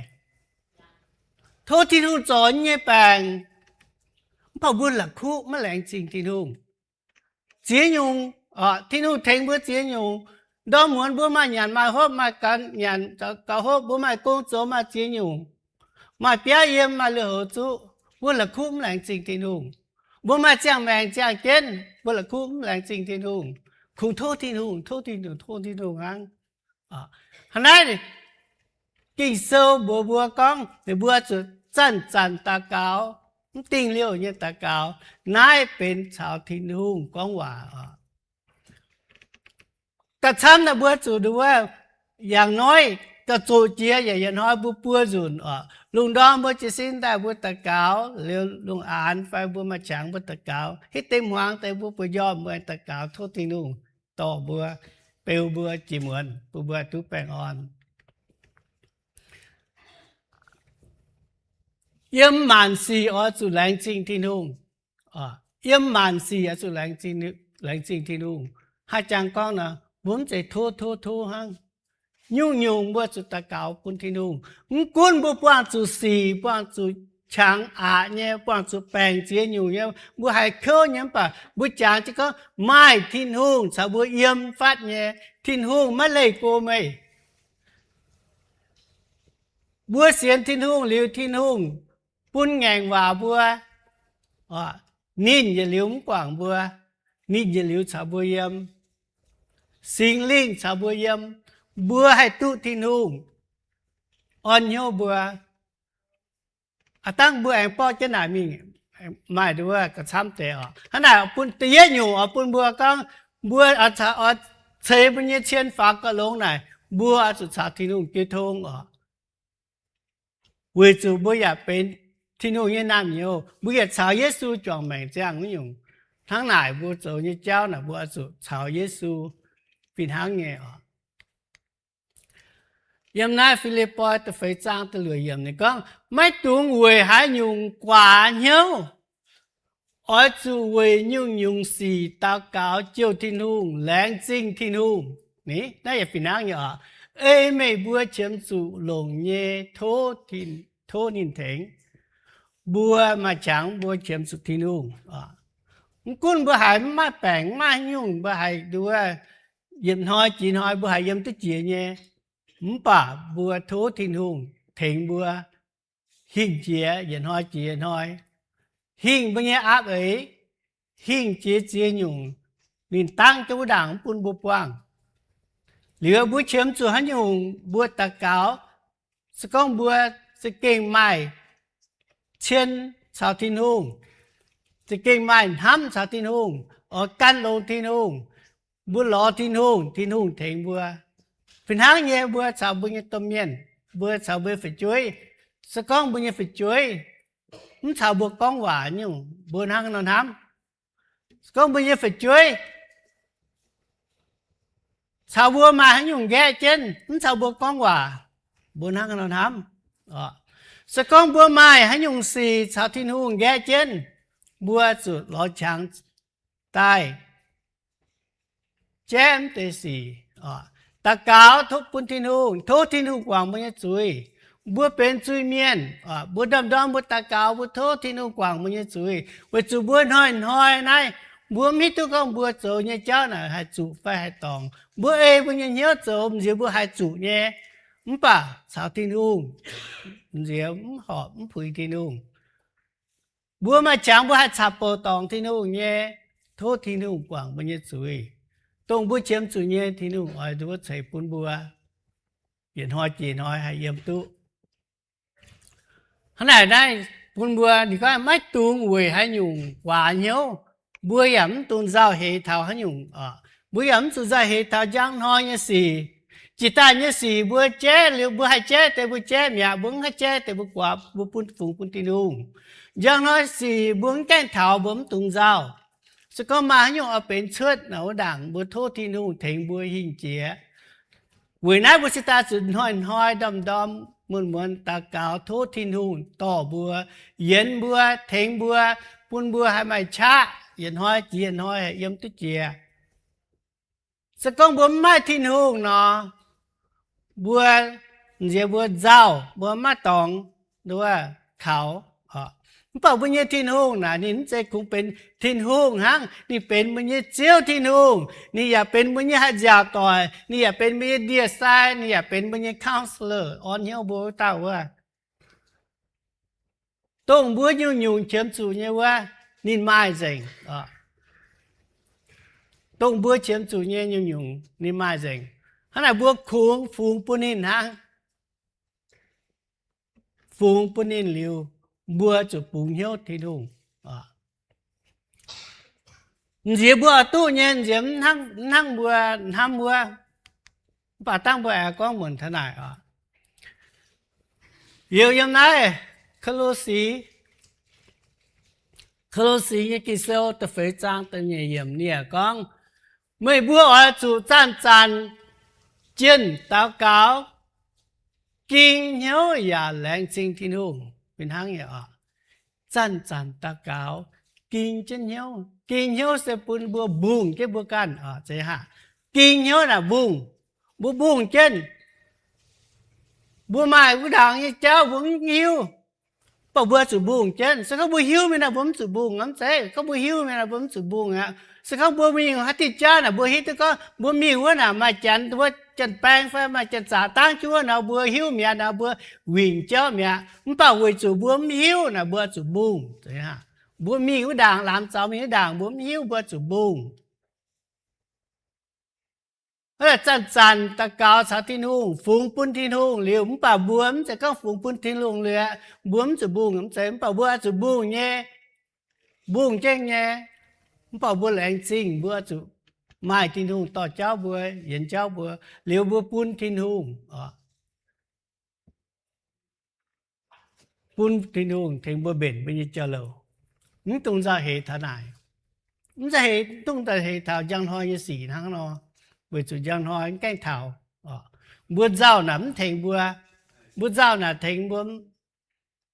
tov Tin-Hungh zorc yie nyei baengc. Mv baac mbuo la'kuqv maiv laengz zingh Tin-Hungh. Ziex nyungc, Tin-Hungh tengx mbuo ziex nyungc. Ndorm muonz mbuo maaih nyanc maaih hopv, maaih gaux nyanc gaux hopv, mbuo maaih gong zoux, maaih ziex nyungc, maaih biauv yiem, maaih lui-houx zuqv, mbuo la'kuqv mv laengz zingh Tin-Hungh. Mbuo maaih ziangh maengc ziangh jienv, mbuo la'kuqv mv laengz zingh Tin-Hungh. Kungx tov Tin-Hungh, tov Tin-Hungh, tov Tin-Hungh hnangv. Hnangv naaiv, Ging-Sou mbuox mbuo gorngv ninh mbuo zuqc zanc-zanc daux gaux, mv dingh liouh nyei daux gaux. Naaiv benx caux Tin-Hungh gorngv waac oc. Gauh camv naaiv mbuo zuqc nduov, yangh noiv gauh zoqc jiex yaac yietc hnoi mbuo buo nzunc oc. Lungh ndorm mbuo jiez sin daaih mbuo daux gaux, liuz lungh aanx fai mbuo maaih qangx mbuo daux gaux, hitv deix hmuangx deix mbuo bueix njormh mbuo daux gaux tov Tin-Hungh dorh mbuo, beu mbuo jiex muonz bun mbuo duqv baengh orn. Yiem maanc sic oix zuqc laengz zingh Tin-Hungh. Yiem maanc sic oix zuqc laengz zingh Tin-Hungh. Haaix jangx gorngv nor, mbuo mv zeiz tov tov tov hnangv. Nyungc-nyungc mbuo zuqc daux gaux bun Tin-Hungh. Mv gunv mbuo buangh zuqc sic, buangh zuqc qangx aqc nyei, buangh zuqc baengc ziex nyungc nyei, mbuo haiz kouv nyei, mv baac mbuo jangx jienv gorngv maaih Tin-Hungh caux mbuo yiem fatv nyei. Tin-Hungh maiv leih go meih. Mbuo sienx Tin-Hungh liuz, Tin-Hungh bun ngaengc waac mbuo. Ninh yietc liuz mv guangc mbuo. Ninh yietc liuz caux mbuo yiem. Singx Lingh caux mbuo yiem. Mbuo haih duqv Tin-Hungh orn hnyouv mbuo. Aav dangh mbuo aengx borqv jienv naaic mingh, maaih nduov gauh camv deix oc. Hnangv naaic bun da'yietv nyungc oix bun mbuo gorngv, mbuo oix ceix mbuo nyei cien faaux gauh longx naaic, mbuo oix zuqc caux Tin-Hungh jiu tong oc. Weic zuqc mbuo yaac benx Tin-Hungh nyei naamh nyouz, mbuo yaac caux Yesu juangc maengc ziangh wuov nyungc. Hnangv naaic mbuo zoux nyei jauv naaic mbuo oix zuqc caux Yesu fih hnangv nyei oc. Yiem naaiv Fi^lipv^poi da'feix zaang da'luoqc yiemc ninh gorngv, maiv dungx weic haaix nyungc guaax hnyouv Oix zuqc weic nyungc-nyungc sic daux gaux jouh Tin-Hungh, laengz zingh Tin-Hungh. Naaiv yaac fih hnangv nyei oc. Ei meih mbuo qiemx zuqc longc nyei tov, tov ninh tengx. Mbuo maaih qangx mbuo qiemx zuqc Tin-Hungh. Mv gunv mbuo haiz mv maaih baengc, mv maaih haaix nyungc, mbuo haiz nduov yietc hnoi jiex hnoi mbuo haiz yiem duqv jiex nyei, mv baac mbuo tov Tin-Hungh tengx mbuo hingh jiex yietc hnoi jiex hnoi, hingh mbuo nyei aapv eix, hingh jiex ziex nyungc, ninh dangv jienv wuov ndaangc mv bun mbuo buangh. Liuz mbuo qiemx zuqc haaix nyungc mbuo daux gaux, se gorngv mbuo za'gengh maaih cien caux Tin-Hungh, za'gengh maaih hnamv caux Tin-Hungh, oix gan longx Tin-Hungh, mbuo lorz Tin-Hungh, Tin-Hungh tengx mbuo. Fih hnangv nyei mbuo caux mbuo nyei domh mienh, mbuo caux mbuo nyei fu'jueiv, se gorngv mbuo nyei fu'jueiv mv caux mbuo gorngv waac nyungc, mbuo hnangv nor hnamv. Se gorngv mbuo nyei fu'jueiv caux mbuo maaih haaix nyungc nqaeqv jienv, mv caux mbuo gorngv waac, mbuo hnangv nor hnamv. Se gorngv mbuo maaih haaix nyungc sic caux Tin-Hungh nqaeqv jienv, mbuo zuqc lorz qangx daaih jaiv mv deix sic. Daux gaux tov bun Tin-Hungh, tov Tin-Hungh guangc mbuo nyei zuiz. Mbuo benx zuiz-mienh, mbuo ndorm-ndorm mbuo daux gaux, mbuo tov Tin-Hungh guangc mbuo nyei zuiz, weic zuqc mbuo hnoi-hnoi naaiv mbuo mv hiuv duqv gorngv mbuo zoux nyei jauv naaic haih zuqc fai haih dorngc. Mbuo ei mbuo nyei hnyouv zoux nziex mbuo haih zuqc nyei, mv baac caux Tin-Hungh nziex mv horpc, mv puix Tin-Hungh. Mbuo maaih qangx mbuo haih caqv-bouc dorngc Tin-Hungh nyei, tov Tin-Hungh guangc mbuo nyei zuiz. Dongh mbuo qiemx zuqc nyei, Tin-Hungh oix nduov ceix bun mbuo, yietc hnoi jiex hnoi haih yiem duqv. Hnangv naaic naaiv bun mbuo, ninh gorngv maiv dungx weic haaix nyungc guaax hnyouv. Mbuo yaac mv dungx nzauh heix taux haaix nyungc oc. Mbuo yaac mv zuqc nzauh heix taux njang hnoi nyei sic. Jiex daaih nyei sic mbuo jaiv liuz, mbuo haih jaiv deix mbuo jaiv mi'aqv, mbuo mv haih jaiv deix mbuo guaax, mbuo bun fungx bun Tin-Hungh. Njang hnoi sic mbuo mv gaengh taux, mbuo mv dungx nzauh. Se gorngv maaih haaix nyungc oix benx cuotv naaic wuov ndaangc, mbuo tov Tin-Hungh tengx mbuo hingh jiex. Weic naaiv mbuo cingx daaih zuqc hnoi-hnoi ndorm-ndorm muonz-muonz daux gaux tov Tin-Hungh dorh mbuo, yienx mbuo, tengx mbuo, bun mbuo haih maaih qaqv yietc hnoi jiex yietc hnoi haih yiem duqv jiex. Se gorngv mbuo mv maaih Tin-Hungh nor, mbuo nziex mbuo nzauh, mbuo maiv dorngx nduov kaux. Mv baac mbuo nyei Tin-Hungh naaic ninh mv zeiz kungx benx Tin-Hungh hnangv, ninh benx mbuo nyei Ziouv Tin-Hungh. Ninh yaac benx mbuo nyei haih nziaauc doic, ninh yaac benx mbuo nyei ndie-sai, ninh yaac benx mbuo nyei counselor, orn hnyouv mbuo wuov dauh wuov. Dongh mbuo nyungc-nyungc qiemx zuqc nyei wuov, ninh maaih nzengc. Dongh mbuo qiemx zuqc nyei nyungc-nyungc ninh maaih nzengc. Hnangv naaic mbuo kungx fungx bun ninh hnangv. Fungx bun ninh liuz, mbuo zuqc bungx hnyouv Tin-Hungh. Nziex mbuo oix duqv nyei, nziex mv hnangv mbuo hnamv wuov. Mv baac dangh mbuo aengx gorngv muonc taux naaic oc. Liuz yiem naaiv Ko^lo^si, Ko^lo^si nyei Ging-Sou da'feix zaang da'nyeic yiemc ninh yaac gorngv, meih mbuo oix zuqc zanc-zanc jienh daux gaux, ging hnyouv yaac laengz zingh Tin-Hungh. Fih hnangv nyei oc. Zanc-zanc daux gaux, ging jienv hnyouv. Ging hnyouv se bun mbuo mbungh jienv mbuo ganh oc. Zeiz haac? Ging hnyouv naaic mbungh. Mbuo mbungh jienv. Mbuo maaih wuov ndaangc nyei jauv mbuo mv hiuv, mv baac mbuo zuqc mbungh jienv. Se gorngv mbuo hiuv mingh naaic mbuo mv zuqc mbungh, mv zeiz? Gorngv mbuo hiuv mingh naaic mbuo mv zuqc mbungh aqv. Se gorngv mbuo mingh haaix diuh jauv naaic mbuo hiuv duqv gorngv mbuo mingh wuov naaic maaih janx wuov, janx-baeng fai maaih janx-zaqc dangv jienv wuov nor, mbuo hiuv mi'aqv nor, mbuo wingc jauv mi'aqv. Mv baac weic zuqc mbuo mv hiuv naaic mbuo zuqc mbungh. Mbuo mingh wuov ndaangc, laamz zaux mingh wuov ndaangc mbuo mv hiuv, mbuo zuqc mbungh. Zanc-zanc daux gaux caux Tin-Hungh, fungx bun Tin-Hungh liuz, mv baac mbuo mv zeiz gorngv fungx bun Tin-Hungh liuz, mbuo mv zuqc mbungh, mv zeiz. Mv baac mbuo oix zuqc mbungh nyei, mbungh jienv nyei. Mv baac mbuo laengz zingh, mbuo oix zuqc maaih Tin-Hungh dorh jauv mbuo, yienx jauv mbuo, liuz mbuo bun Tin-Hungh oc. Bun Tin-Hungh tengx mbuo mbenc mbuo nyei jauv-louc. Mv dungx nzauh heix taux naaic. Mv nzauh heix, mv dungx nzauh heix taux njang hnoi nyei sic hnangv nor, weic zuqc njang hnoi mv gaengh taux. Mbuo nzauh naaic mv tengx mbuo. Mbuo nzauh naaic tengx mbuo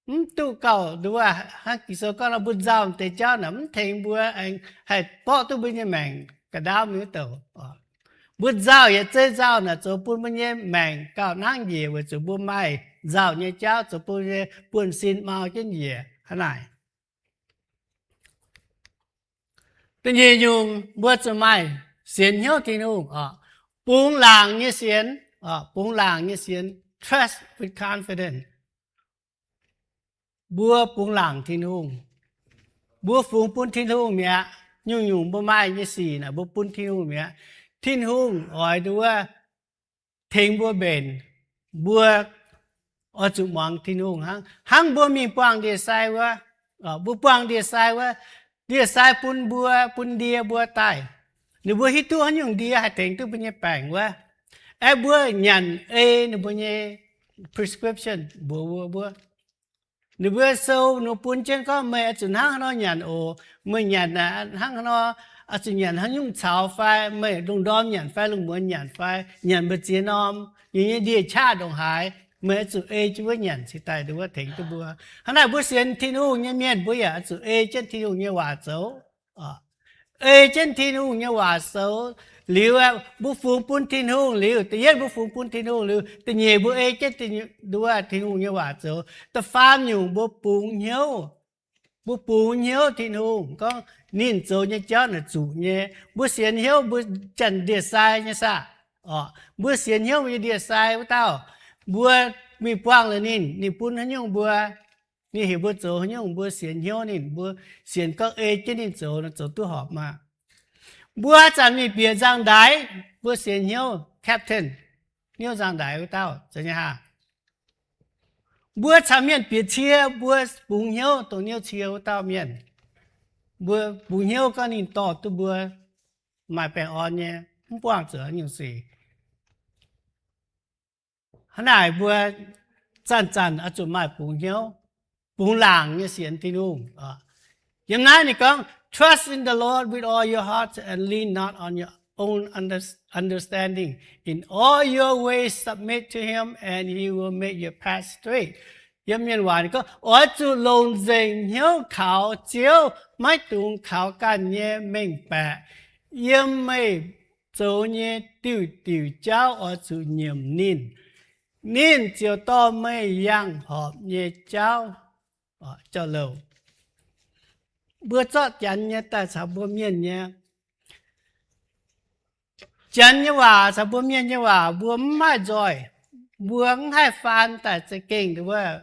mv duqv gauh nduov, hnangv Ging-Sou gorngv nor, mbuo nzauh deix jauv naaic mv tengx mbuo aengx haih borqv duqv mbuo nyei maengc ga'ndaauv mingh wuov douc. Mbuo nzauh yietc zei nzauh naaic zoux bun mbuo nyei maengc gauh nangv njiec weic zuqc mbuo maaih nzauh nyei jauv zoux bun mbuo nyei buonv-sin mau jienv njiec hnangv naaic. Da'nyeic nyungc, mbuo zuqc maaih sienx hnyouv Tin-Hungh oc. Bungx laangc nyei sienx, bungx laangc nyei sienx, trust with confidence. Mbuo bungx laangc Tin-Hungh. Mbuo fungx bun Tin-Hungh mi'aqv. Nyungc-nyungc mbuo maaih nyei sic naaic mbuo bun Tin-Hungh mi'aqv. Tin-Hungh oix nduov tengx mbuo mbenc. Mbuo oix zuqc muangx Tin-Hungh hnangv. Hnangv mbuo mingh buangh ndie-sai wuov, mbuo buangh ndie-sai wuov, ndie-sai bun mbuo, bun ndie mbuo daaih. Ninh mbuo hiuv duqv haaix nyungc ndie haih tengx duqv mbuo nyei baengc wuov. Aeqv, mbuo nyanc ei ninh mbuo nyei prescription mbuox mbuo, mbuo, ninh mbuo sou ninh bun jienv gorngv meih oix zuqc hnangv haaix nor nyanc oc. Meih nyanc hnangv haaix nor, oix zuqc nyanc haaix nyungc caux fai meih lungh ndorm nyanc fai lungh muonz nyanc fai nyanc mbu'ziex norm, ninh nyei ndie-qaqv ndongc haaix, meih oix zuqc ei jienv wuov nyanc cingx daaih nduov tengx duqv mbuo. Hnangv naaic mbuo sienx Tin-Hungh nyei mienh mbuo yaac oix zuqc ei jienv Tin-Hungh nyei waac zoux. Ei jienv Tin-Hungh nyei waac zoux liuz, mbuo fungx bun Tin-Hungh liuz, da'yietv mbuo fungx bun Tin-Hungh liuz, da'nyeic mbuo ei jienv nduov Tin-Hungh nyei waac zoux. Da'faam nyungc mbuo bungx hnyouv. Mbuo bungx hnyouv Tin-Hungh gorngv ninh zoux nyei jauv naaic zuqc nyei. Mbuo sienx hnyouv mbuo janx ndie-sai nyei saah? Oc, mbuo sienx hnyouv mbuo nyei ndie-sai wuov dauh. Mbuo mingh buangh la'ninh, ninh bun haaix nyungc mbuo, ninh heuc mbuo zoux haaix nyungc mbuo sienx hnyouv ninh, mbuo sienx gorngv ei jienv ninh zoux nor zoux duqv horpc maah. Mbuo haaix zanc mingh bieqc nzangv-ndaix, mbuo sienx hnyouv captain, hnyouv nzangv-ndaix wuov dauh zoux nyei haah. Mbuo caux mienh bieqc cie, mbuo bungx hnyouv dongh hnyouv cie wuov dauh mienh. Mbuo bungx hnyouv gorngv ninh dorh duqv mbuo maaih baengh orn nyei, mv buangh zuqc haaix nyungc sic. Hnangv naaic mbuo zanc-zanc oix zuqc maaih bungx hnyouv, bungx laangc nyei sienx Tin-Hungh. Yiem naaiv ninh gorngv, Trust in the Lord with all your heart and lean not on your own under- understanding. In all your ways submit to him and he will make your path straight. Yiem mienh waac ninh gorngv, oix zuqc longc nzengc hnyouv kaux Ziouv, maiv dungx kaux ganh nyei mengh baeqc. Yiem meih zoux nyei diuh diuc jauv oix zuqc nyiemc ninh. Ninh ziouc dorh meih yangh horpc nyei jauv jauv-louc. Mbuo zorqv Janx nyei daaih caux mbuo mienh nyei, Janx nyei waac caux mbuo mienh nyei waac mbuo mv maaih nzoih. Mbuo mv haih faan daaih za'gengh wuov,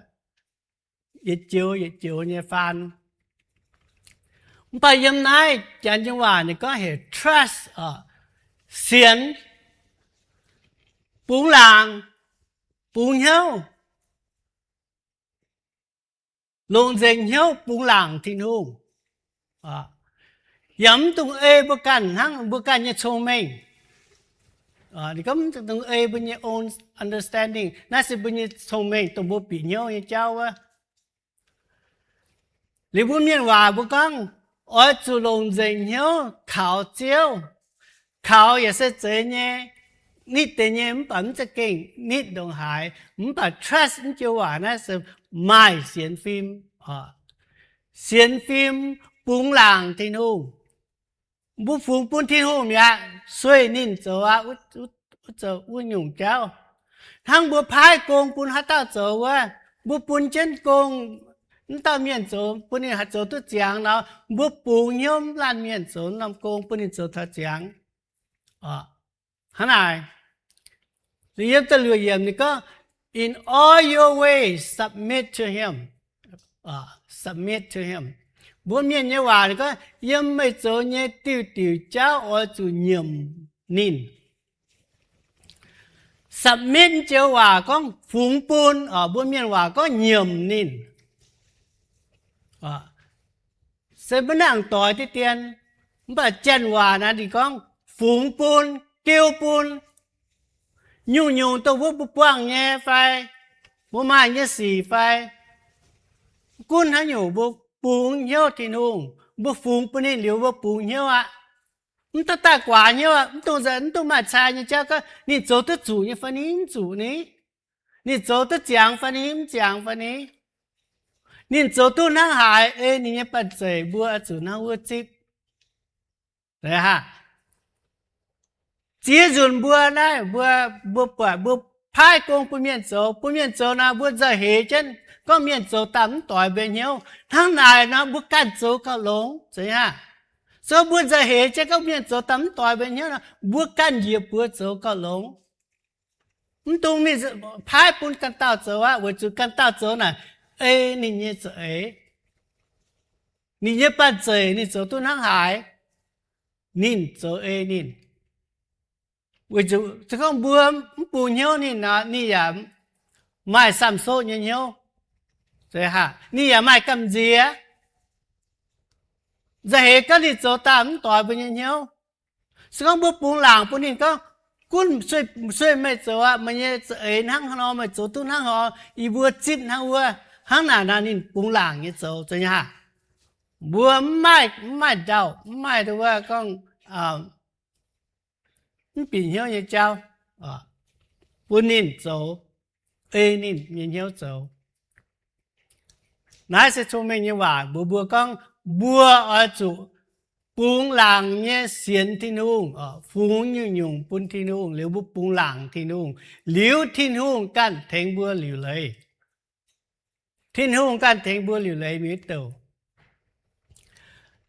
yietc joux yietc joux nyei faan. Mv baac yiem naaiv Janx nyei waac ninh gorngv heuc trust oc, sienx, bungx laangc, bungx hnyouv, longc nzengc hnyouv bungx laangc Tin-Hungh. Yaac mv dungx ei mbuo ganh hnangv mbuo ganh nyei cong-mengh. Ninh gorngv mv dungx ei mbuo nyei own understanding. Naaiv se mbuo nyei cong-mengh dongh mbuo bieqc hnyouv nyei jauv wuov. Liuz mbuo mienh waac mbuo gorngv, oix zuqc longc nzengc hnyouv kaux Ziouv. Kaux yaac se zeiz nyei, nitv deix nyei mv baac mv za'gengh nitv ndongc haaix. Mv baac trust naaiv joux waac naaiv se maaih sienx fim. Sienx fim, bungx laangc Tin-Hungh. Mbuo fungx bun Tin-Hungh mi'aqv, sueih ninh zoux aqv, wuov zoux wuov nyungc jauv. Hnangv mbuo paaiv gong bun haaix dauh zoux wuov, mbuo bun jienv gong, wuov dauh mienh zoux, bun ninh haih zoux duqv ziangx nor, mbuo bungx hnyouv mv laanh mienh zoux norm gong bun ninh zoux taux ziangx. Hnangv naaic, yiem da'luoqc yiemc ninh gorngv, In all your ways submit to him. Submit to him. Mbuo mienh nyei waac ninh gorngv, yiem meih zoux nyei diuh diuc jauv oix zuqc nyiemc ninh. Submit joux waac gorngv fungx bun, mbuo mienh waac gorngv nyiemc ninh. Se maiv nangc doix diqv dien, mv baac janx waac naaiv ninh gorngv fungx bun, geu bun. Nyungc-nyungc dongh wuov mbuo buangh nyei fai, mbuo maaih nyei sic fai, gunv haaix nyungc mbuo bungx hnyouv Tin-Hungh, mbuo fungx bun ninh liuz mbuo bungx hnyouv aqv. Mv daaih daaih guaax hnyouv aqv, mv dungx, mv dungx maaih cai nyei jauv gorngv ninh zoux duqv zuqc nyei fai ni mv zuqc ni, ninh zoux duqv ziangx fai ni mv ziangx fai ni. Ninh zoux duqv hnangv haaix, ei ninh nyei banh zeic mbuo oix zuqc hnangv wuov zipv. Ziex nzunc mbuo naaiv, mbuo, mbuo buatc mbuo paaiv gong bun mienh zoux, bun mienh zoux nor, mbuo nzauh heix jienv gorngv mienh zoux daaih mv doix mbuo hnyouv. Hnangv naaic nor mbuo ganh zoux gauh longx, zeiz aqv. So mbuo nzauh heix jienv gorngv mienh zoux daaih mv doix mbuo hnyouv nor, mbuo ganh njiec buoz zoux gauh longx. Mv dungx mingh paaiv bun ganh dauh zoux aqv, weic zuqc ganh dauh zoux naaic ei ninh nyei za'eix. Ninh nyei banh zeic ninh zoux duqv hnangv haaix, ninh zoux ei ninh. Weic zuqc se gorngv mbuo mv bungx hnyouv ninh nor, ninh yaac maaih Samc^soqv nyei hnyouv. Ninh yaac maaih gamh nziex. Nzauh heix gorngv ninh zoux daaih mv doix mbuo nyei hnyouv. Se gorngv mbuo bungx laangc bun ninh gorngv, gunv sueih meih zoux aqv, meih nyei za'eix hnangv haaix nor, meih zoux duqv hnangv haaix, yie mbuo zipv hnangv wuov, hnangv naaic nor ninh bungx laangc nyei zoux, zeiz nyei aqv. Mbuo mv maaih, mv maaih ndau, mv maaih wuov gorngv mv bieqc hnyouv nyei jauv bun ninh zoux, ei ninh nyei hnyouv zoux. Naaiv se cong-mengh nyei waac mbuox mbuo gorngv mbuo oix zuqc bungx laangc nyei sienx Tin-Hungh, fungx nyungc-nyungc bun Tin-Hungh, liuz mbuo bungx laangc Tin-Hungh, liuz Tin-Hungh ganh tengx mbuo liuc leiz. Tin-Hungh ganh tengx mbuo liuc leiz mingh wuov douc.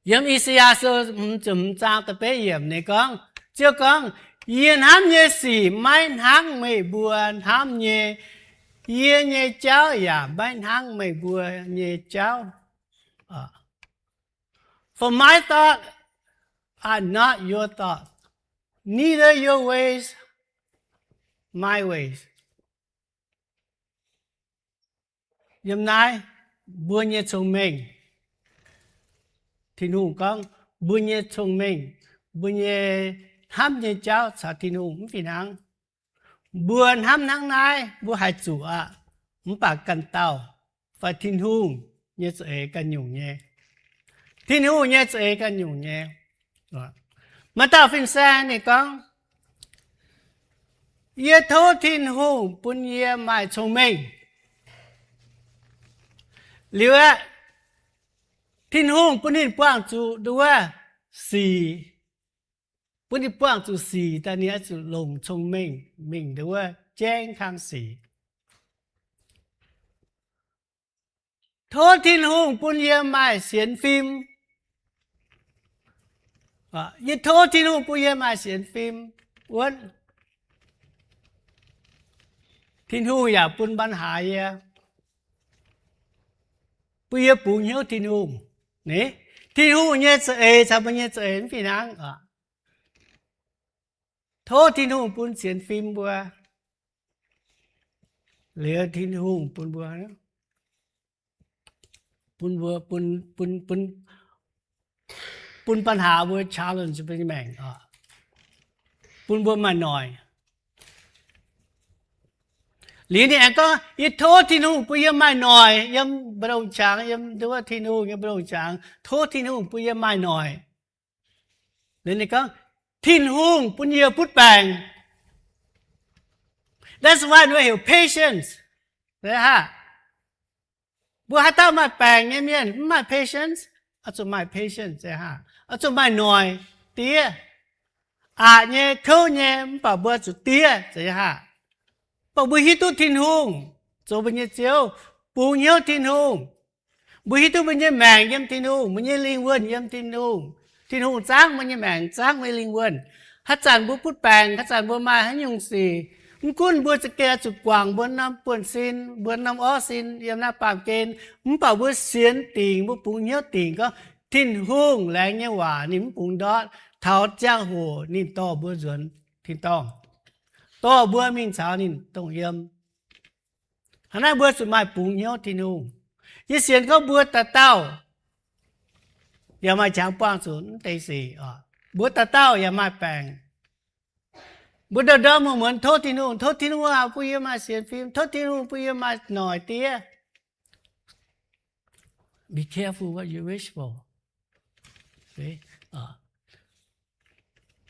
Yiem I^saa^yaa Sou hmz ziepc hmz zaang da'betv yiemc ninh gorngv, Ziouv gorngv, Yie hnamv nyei sic maiv hnangv meih mbuo hnamv nyei, yie nyei jauv yaac maiv hnangv meih mbuo nyei jauv. For my thoughts are not your thoughts, neither your ways my ways. Yiem naaiv mbuo nyei cong-mengh, Tin-Hungh gorngv, mbuo nyei cong-mengh, mbuo nyei hnamv nyei jauv caux Tin-Hungh mv fih hnangv. Mbuo hnamv hnangv naaiv mbuo haih zuqc aqv, mv baac ganh dauh fai Tin-Hungh nyei za'eix ganh nyungc nyei. Tin-Hungh nyei za'eix ganh nyungc nyei. Maaih dauh fin-saeng ninh gorngv, Yie tov Tin-Hungh bun yie maaih cong-mengh. Liuz aeqv, Tin-Hungh bun ninh buangh zuqc nduov sic, bun ninh buangh zuqc sic daaih ninh oix zuqc longc cong-mengh mingh nduov jaeng kang sic. Tov Tin-Hungh bun yie maaih sienx fim. Yie tov Tin-Hungh bun yie maaih sienx fim wuonv. Tin-Hungh yaac bun ปัญหา yie, bun yie bungx hnyouv Tin-Hungh. Ni, Tin-Hungh nyei za'eix caux mbuo nyei za'eix mv fih hnangv. Tov Tin-Hungh bun sienx fim mbuo. Liuz Tin-Hungh bun mbuo, bun mbuo, bun, bun, bun ปัญหา mbuo, challenge mbuo nyei maengc, bun mbuo maaih noic. Liuz ninh aengx gorngv, Yie tov Tin-Hungh bun yie maaih noic yiem mbu'ndongx qangx, yiem nduov Tin-Hungh nyei mbu'ndongx qangx, tov Tin-Hungh bun yie maaih noic. Liuz ninh gorngv, Tin-Hungh bun yie butv baengc. That's why mbuo heuc patience. Mbuo haaix dauh maaih baengc nyei mienh mv maaih patience, oix zuqc maaih patience, oix zuqc maaih noic diev. Aqc nyei, kouv nyei, mv baac mbuo zuqc diev, zeiz aqv. Mv baac mbuo hiuv duqv Tin-Hungh zoux mbuo nyei Ziouv, bungx hnyouv Tin-Hungh. Mbuo hiuv duqv mbuo nyei maengc yiem Tin-Hungh, mbuo nyei lingh wuonh yiem Tin-Hungh. Tin-Hungh zaangv mbuo nyei maengc, zaangv mbuo nyei lingh wuonh. Haaix zanc mbuo butv baengc, haaix zanc mbuo maaih haaix nyungc sic, mv gunv mbuo za'gengh zuqc guangc mbuo norm buonv-sin, mbuo norm orv-sin yiem naaiv baamh gen, mv baac mbuo sienx dingc, mbuo bungx hnyouv dingc gorngv Tin-Hungh laengz nyei waac ninh mv bungx ndortv. Taux ziangh hoc ninh dorh mbuo nzuonx tin-dorngh, dorh mbuo mingh caux ninh dongh yiem. Hnangv naaiv mbuo zuqc maaih bungx hnyouv Tin-Hungh. Yie sienx gorngv mbuo dauh dauh yaac maaih qangx buangh zuqc naaiv deix sic oc. Mbuo dauh dauh yaac maaih baengc. Mbuo ndorm-ndorm muonz-muonz tov Tin-Hungh, tov Tin-Hungh aah, bun yie maaih sienx fim, tov Tin-Hungh bun yie maaih noic diev. Be careful what you wish for.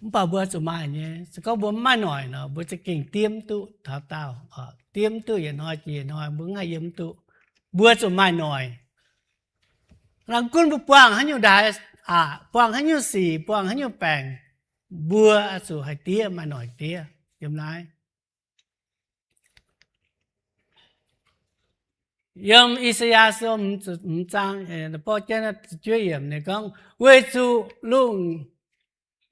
Mv baac mbuo zuqc maaih nyei. Se gorngv mbuo mv maaih noic nor, mbuo za'gengh diev mv duqv taux daauh, diev mv duqv yietc hnoi jiex yietc hnoi, mbuo mv haih yiem mv duqv. Mbuo zuqc maaih noic. Gunv mbuo buangh haaix nyungc ndaix, buangh haaix nyungc sic, buangh haaix nyungc baengc, mbuo oix zuqc haih diev, maaih noic diev yiem naaiv. Yiem I^saa^yaa Sou hmz zaang, borqv jienv juov yiemc ninh gorngv, weic zuqc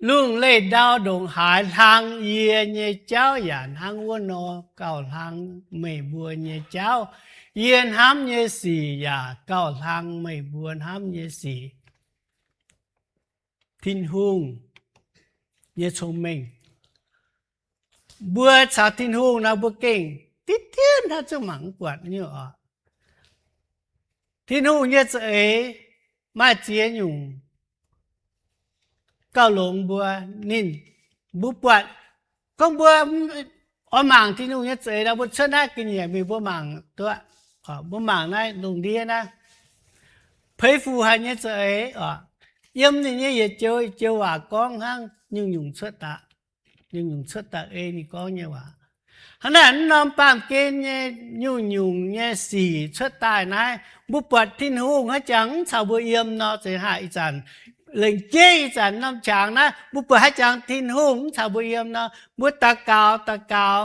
lungh leih ndau ndongc haaix hlang yie nyei jauv yaac hnangv wuov nor gauh hlang meih mbuo nyei jauv. Yie hnamv nyei sic yaac gauh hlang meih mbuo hnamv nyei sic. Tin-Hungh nyei cong-mengh. Mbuo caux Tin-Hungh nor mbuo gengh diqv diqv hnangv zungv mangc mv buatc nyei oc. Tin-Hungh nyei za'eix maaih ziex nyungc gauh longx mbuo. Ninh, mbuo buatc gorngv mbuo oix mangc Tin-Hungh nyei za'eix nor, mbuo cuotv naaiv ga'nyiec mingh mbuo mangc duqv. Mbuo mangc naaiv lungh ndiev naaiv, Peix Fuc haic nyei za'eix oc, yiem ninh nyei yietc joux yietc joux waac gorngv hnangv nyungc-nyungc cuotv daaih, nyungc-nyungc cuotv daaih ei ninh gorngv nyei waac. Hnangv naaic, mv norm baamh gen nyei nyungc-nyungc nyei sic cuotv daaih naaiv, mbuo buatc Tin-Hungh haaix jangx mv caux mbuo yiem nor, zeiz haah ih zanc lengc jeiv ih zanc norm qangx naaiv, mbuo buatc haaix jangx Tin-Hungh mv caux mbuo yiem nor, mbuo daux gaux, daux gaux,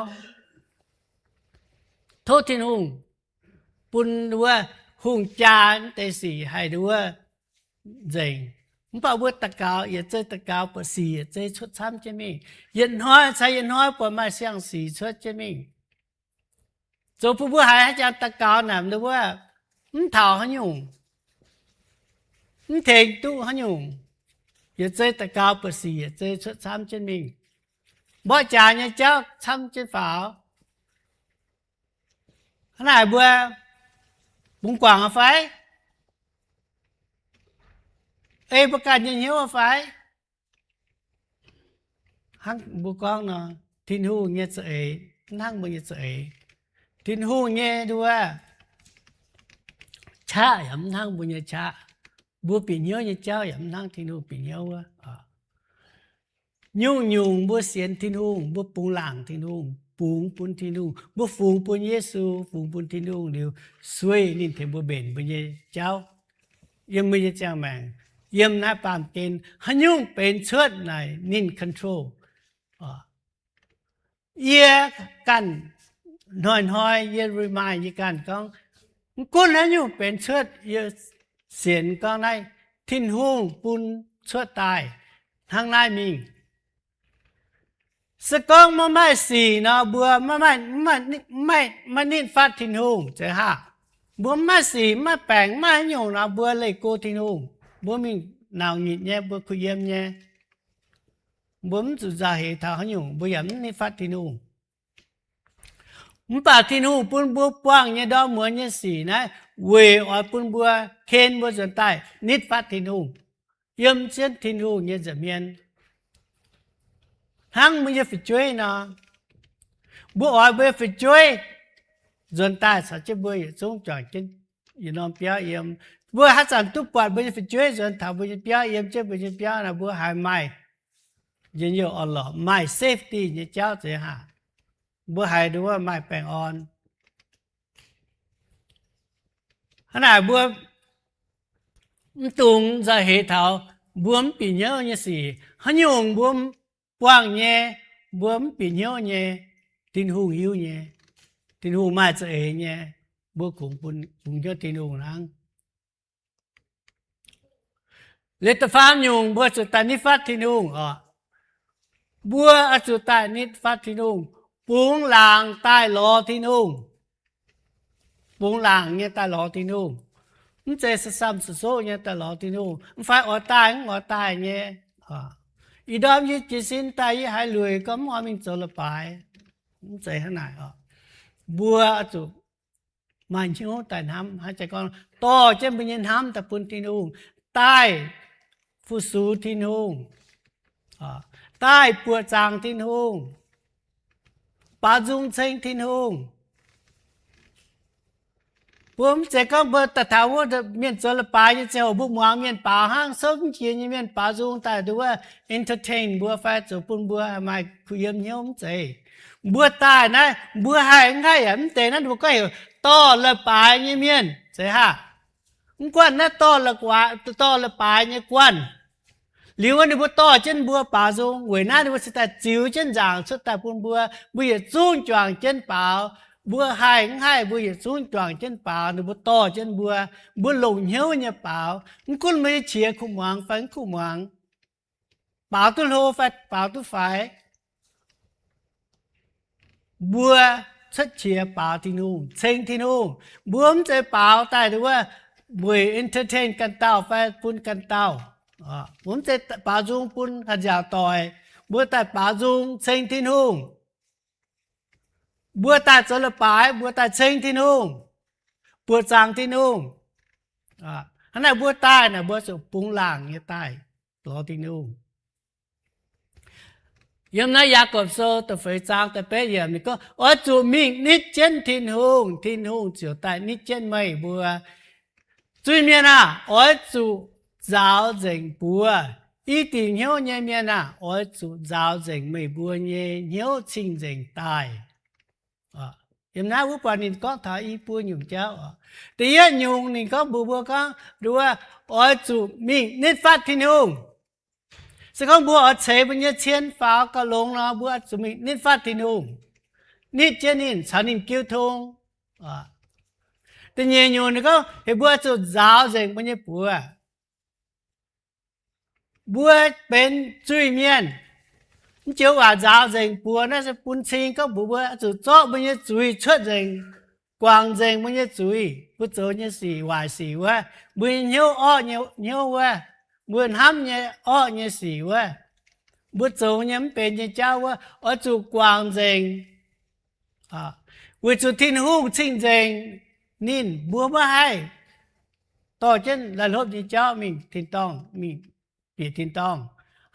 tov Tin-Hungh bun wuov hungh jaa wuov deix sic haih nduov nzengc. Mv baac mbuo daux gaux, yietc zei daux gaux buatc sic yietc zei cuotv camv jienv mingh. Yietc hnoi caux yietc hnoi buatc maaih siang-sic cuotv jienv mingh. Zoux bun mbuo haiz haaix jangx daux gaux naaic wuov, mv taux haaix nyungc, mv tengx duqv haaix nyungc. Yietc zei daux gaux buatc sic yietc zei cuotv camv jienv mingh. Mborqv jaax nyei jauv camv jienv faaux. Hnangv naaic mbuo bungx guangc fai? Ei mbuo ganh nyei hnyouv fai? Hnangv mbuo gorngv nor, Tin-Hungh nyei za'eix mv hnangv mbuo nyei za'eix. Tin-Hungh nyei nduov qaqv yaac mv hnangv mbuo nyei qaqv. Mbuo bieqc hnyouv nyei jauv yaac mv hnangv Tin-Hungh bieqc hnyouv wuov. Nyungc-nyungc mbuo sienx Tin-Hungh, mbuo bungx laangc Tin-Hungh, bungx bun Tin-Hungh, mbuo fungx bun Yesu, fungx bun Tin-Hungh liuz, sueih ninh tengx mbuo mbenc mbuo nyei jauv yiem mbuo nyei ziangh maengc, yiem naaiv baamh gen. Haaix nyungc benx cuotv naaic ninh control. Yie ganh hnoi-hnoi yie remind yie ganh gorngv, mv gunv haaix nyungc benx cuotv, yie sienx gorngv naaiv Tin-Hungh bun cuotv daaih hnangv naaiv mingh. Se gorngv maiv maaih sic nor, mbuo maiv, maiv nitv fatv Tin-Hungh zeiz haah? Mbuo maiv maaih sic, maiv maaih baengc, maiv maaih haaix nyungc nor, mbuo leih go Tin-Hungh, mbuo mingh nauc nyitc nyei, mbuo kuh yiem nyei. Mbuo mv zuqc nzauh heix taux haaix nyungc, mbuo yaac mv nitv fatv Tin-Hungh. Mv baac Tin-Hungh bun mbuo buangh nyei ndorm muonz nyei sic naaiv weic oix bun mbuo ken mbuo nzuonx daaih nitv fatv Tin-Hungh, yiem jienv Tin-Hungh nyei nza'hmien. Hnangv mbuo nyei fu'jueiv nor, mbuo oix mbuo nyei fu'jueiv nzuonx daaih caux jienv mbuo yietc zungv juangc jienv yietc norm biauv yiem. Mbuo haaix zanc duqv buatc mbuo nyei fu'jueiv nzuonx taux mbuo nyei biauv, yiem jienv mbuo nyei biauv nor, mbuo haiz maaih njien-youh orn-lorqc, maaih safety nyei jauv zeiz haah? Mbuo haiz nduov maaih baengh orn. Hnangv naaic mbuo mv dungx nzauh heix taux mbuo mv bieqc hnyouv nyei sic. Haaix nyungc mbuo buangh nyei, mbuo mv bieqc hnyouv nyei, Tin-Hungh hiuv nyei. Tin-Hungh maaih za'eix nyei, mbuo kungx bun, bungx hnyouv Tin-Hungh hnangv. Liuz da'faam nyungc, mbuo zuqc daaih nitv fatv Tin-Hungh oc. Mbuo oix zuqc daaih nitv fatv Tin-Hungh, bungx laangc daaih lorz Tin-Hungh. Bungx laangc nyei daaih lorz Tin-Hungh. Mv zeiz sa-sam sa-soqv nyei daaih lorz Tin-Hungh, mv fai oix daaih mv oix daaih nyei. Ih ndorm yie jiez sin daaih yie haiz lueic gorngv mv oix mingh zoux leiz-baaix. Mv zeiz hnangv naaic oc. Mbuo oix zuqc maaih hnyouv daaih hnamv, hnangv jaa gorngv, dorh jienv mbuo nyei hnamv daaih bun Tin-Hungh, daaih fu-sux Tin-Hungh, daaih buoqc zaangc Tin-Hungh, baaux nzung ceng Tin-Hungh. Mbuo mv zeiz gorngv mbuo daaih taux wuov mienh zoux leiz-baaix nyei ziangh hoc mbuo muangx mienh baaux hnangv, souv mv jiex nyei mienh baaux nzung daaih nduov entertain mbuo fai zoux bun mbuo maaih kuh yiem hnyouv, mv zeiz. Mbuo daaih naaiv mbuo haih nqaih yaac mv deix naaiv mbuo gorngv heuc dorh leiz-baaix nyei mienh zeiz haah? Mv guanh naaiv dorh la'guaax, dorh la'baaix nyei guanh. Liuz wuov ninh mbuo dorh jienv mbuo baaux nzung, weic naaiv ninh mbuo cingx daaih ziux jienv nzaangc cuotv daaih bun mbuo. Mbuo yietc zungv juangc jienv baaux. Mbuo haih mv haih, mbuo yietc zungv juangc jienv baaux. Ninh mbuo dorh jienv mbuo, mbuo longc hnyouv nyei baaux. Mv gunv mbuo nyei qiex kuv muangx fai mv kuv muangx, baaux duqv hlo fai baaux duqv faix, mbuo cuotv qiex baaux Tin-Hungh, ceng Tin-Hungh. Mbuo mv zeiz baaux daaih wuov weic entertain ganh dauh fai bun ganh dauh. Mbuo mv zeiz baaux nzung bun haaix nziaauc doic. Mbuo daaih baaux nzung ceng Tin-Hungh. Mbuo daaih zoux leiz-baaix, mbuo daaih ceng Tin-Hungh, buoqc zaangc Tin-Hungh. Hnangv naaic mbuo daaih naaic, mbuo zuqc bungx laangc nyei daaih lorz Tin-Hungh. Yiem naaiv Yaagorpc Sou da'feix zaang da'betv yiemc ninh gorngv, oix zuqc mingh nitv jienv Tin-Hungh, Tin-Hungh ziouc daaih nitv jienv meih mbuo. Zuiz-mienh aah! Oix zuqc nzaaux nzengc buoz. I diuc hnyouv nyei mienh aah! Oix zuqc nzaaux nzengc meih mbuo nyei hnyouv cing-nzengc daaih. Yiem naaiv wuov buatc ninh gorngv taux i buo nyungc jauv oc. Da'yietv nyungc ninh gorngv mbuox mbuo gorngv, nduov, oix zuqc mingh nitv fatv Tin-Hungh. Se gorngv mbuo oix ceix mbuo nyei cien faaux gauh longx nor, mbuo zuqc mingh nitv fatv Tin-Hungh, nitv jienv ninh, caux ninh jiu tong. Da'nyeic nyungc ninh gorngv heuc mbuo zuqc nzaaux nzengc mbuo nyei buoz. Mbuo benx zuiz-mienh. Mv joux waac nzaaux nzengc buoz naaiv se bun cing gorngv mbuox mbuo zuqc zorqv mbuo nyei zuiz cuotv nzengc, guangc nzengc mbuo nyei zuiz, mbuo zoux nyei sic, waaic sic wuov, mbuo nyei hnyouv orqv nyei hnyouv wuov, mbuo hnamv nyei orqv nyei sic wuov, mbuo zoux nyei mv benx nyei jauv wuov, oix zuqc guangc nzengc. Weic zuqc Tin-Hungh cing-nzengc, ninh mbuo maiv haih dorh jienv laih hlopv nyei jauv mingh tin-dorngh, mingh bieqc tin-dorngh.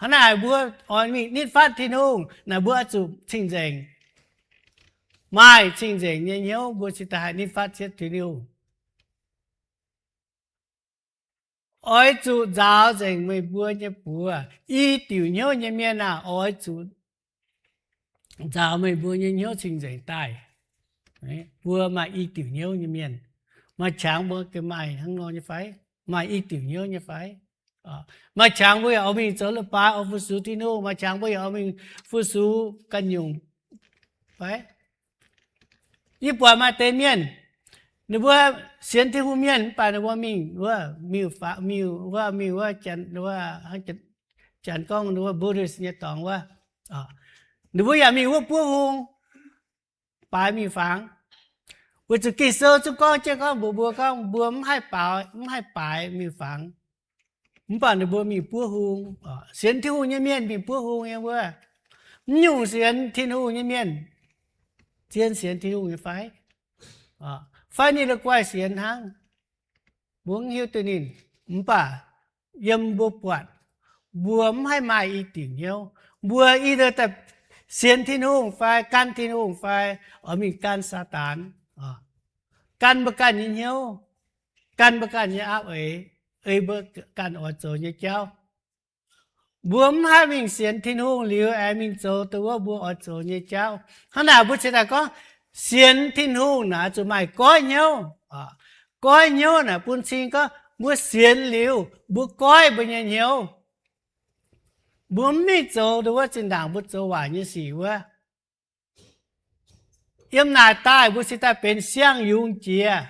Hnangv naaic mbuo oix mingh nitv fatv Tin-Hungh naaic, mbuo oix zuqc cing-nzengc. Maaih cing-nzengc nyei hnyouv mbuo cingx daaih haih nitv fatv cietv Tin-Hungh. Oix zuqc nzaaux nzengc meih mbuo nyei buoz. I diuc hnyouv nyei mienh aah! Oix zuqc nzaaux meih mbuo nyei hnyouv cing-nzengc daaih. Mbuo maaih i diuc hnyouv nyei mienh, maaih qangx mbuo gengh maaih hnangv nor nyei fai? Maaih i diuc hnyouv nyei fai? Maaih qangx mbuo yaac oix mingh zoux leiz-baaix, oix fu-sux Tin-Hungh. Maaih qangx mbuo yaac oix mingh fu-sux ganh nyungc fai? Yie buatc maaih deix mienh, ninh mbuo sienx Tin-Hungh mienh mv baac ninh mbuo mingh wuov miuc-fangx, miuc wuov, mingh wuov, janx gorngv ninh mbuo Buddhist nyei dorngx wuov, ninh mbuo yaac mingh wuov buov hung, baaix miuc-fangx. Weic zuqc Ging-Sou zungv gorngv jienv gorngv mbuox mbuo gorngv mbuo mv haih baaux, mv haih baaix miuc-fangx. Mv baac ninh mbuo mingh buov hung. Sienx Tin-Hungh nyei mienh mingh buov hung nyei wuov. Mv nyungc sienx Tin-Hungh nyei mienh zien sienx Tin-Hungh nyei fai? Fai ninh la'guaih sienx hnangv, mbuo mv hiuv duqv ninh. Mv baac yiem mbuo buatc, mbuo mv haih maaih i diuc hnyouv. Mbuo either daaih sienx Tin-Hungh fai gan Tin-Hungh fai oix mingh gan Saadaan, gan mbuo ganh nyei hnyouv, gan mbuo ganh nyei aapv eix, ei mbuo ganh oix zoux nyei jauv. Mbuo mv haih mingh sienx Tin-Hungh liuz aengx mingh zoux dongh wuov mbuo oix zoux nyei jauv. Hnangv naaic mbuo cingx daaih gorngv sienx Tin-Hungh naaic zuqc maaih goiv hnyouv. Goiv hnyouv naaic bun cing gorngv mbuo sienx liuz mbuo goiv mbuo nyei hnyouv. Mbuo mv mingh zoux dongh wuov zinh ndaangc mbuo zoux waaic nyei sic wuov. Yiem naaic daaih mbuo cingx daaih benx siang-yungz jiex.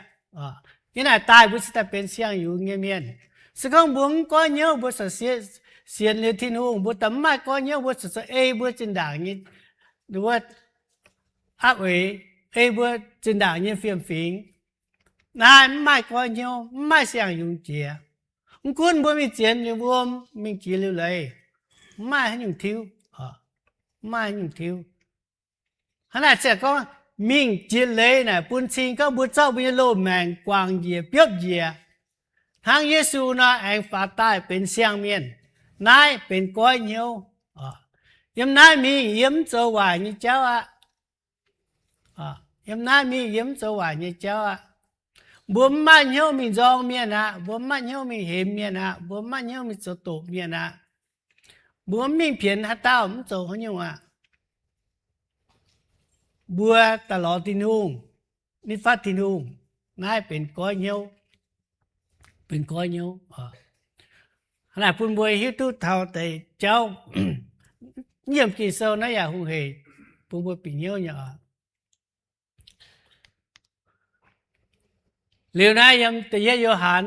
Yiem naaic daaih mbuo cingx daaih benx siang-yungz nyei mienh. Se gorngv mbuo mv goiv hnyouv, mbuo sienx liuz Tin-Hungh, mbuo daaih mv maaih goiv hnyouv, mbuo zuqc ei mbuo zinh ndaangc nyei wuov aapv eix, ei mbuo zinh ndaangc nyei fiem-fingx. Naaiv mv maaih goiv hnyouv, mv maaih siang-yungz jiex. Mv gunv mbuo mingh zienx liuz wuom, mingh jiex liuz leiz, mv maaih haaix nyungc tiuv, mv maaih haaix nyungc tiuv. Hnangv naaic ziouc gorngv mingh jiex leiz naaic bun cing gorngv mbuo zorqv mbuo nyei loz-maengc guangc njiec biopv njiec, hnangv Yesu nor aengx faaux daaih benx siang-mienh. Naaiv benx goiv hnyouv. Yiem naaiv mingh yie mv zoux waaic nyei jauv aqv. Yiem naaiv mingh yie mv zoux waaic nyei jauv aqv. Mbuo mv maaih hnyouv mingh nzorng mienh aqv. Mbuo mv maaih hnyouv mingh hemx mienh aqv. Mbuo mv maaih hnyouv mingh zoux doqc mienh aqv. Mbuo mv mingh pienx haaix dauh, mv zoux haaix nyungc aqv. Mbuo daaih lorz Tin-Hungh, nitv fatv Tin-Hungh. Naaiv benx goiv hnyouv. benx goiv hnyouv. Hnangv naaic bun mbuo hiuv duqv taux deix jauv, yiem Ging-Sou naaiv yaac hungh heic bun mbuo bieqc hnyouv nyei oc. Liuz naaiv yiem da'yietv Yo^han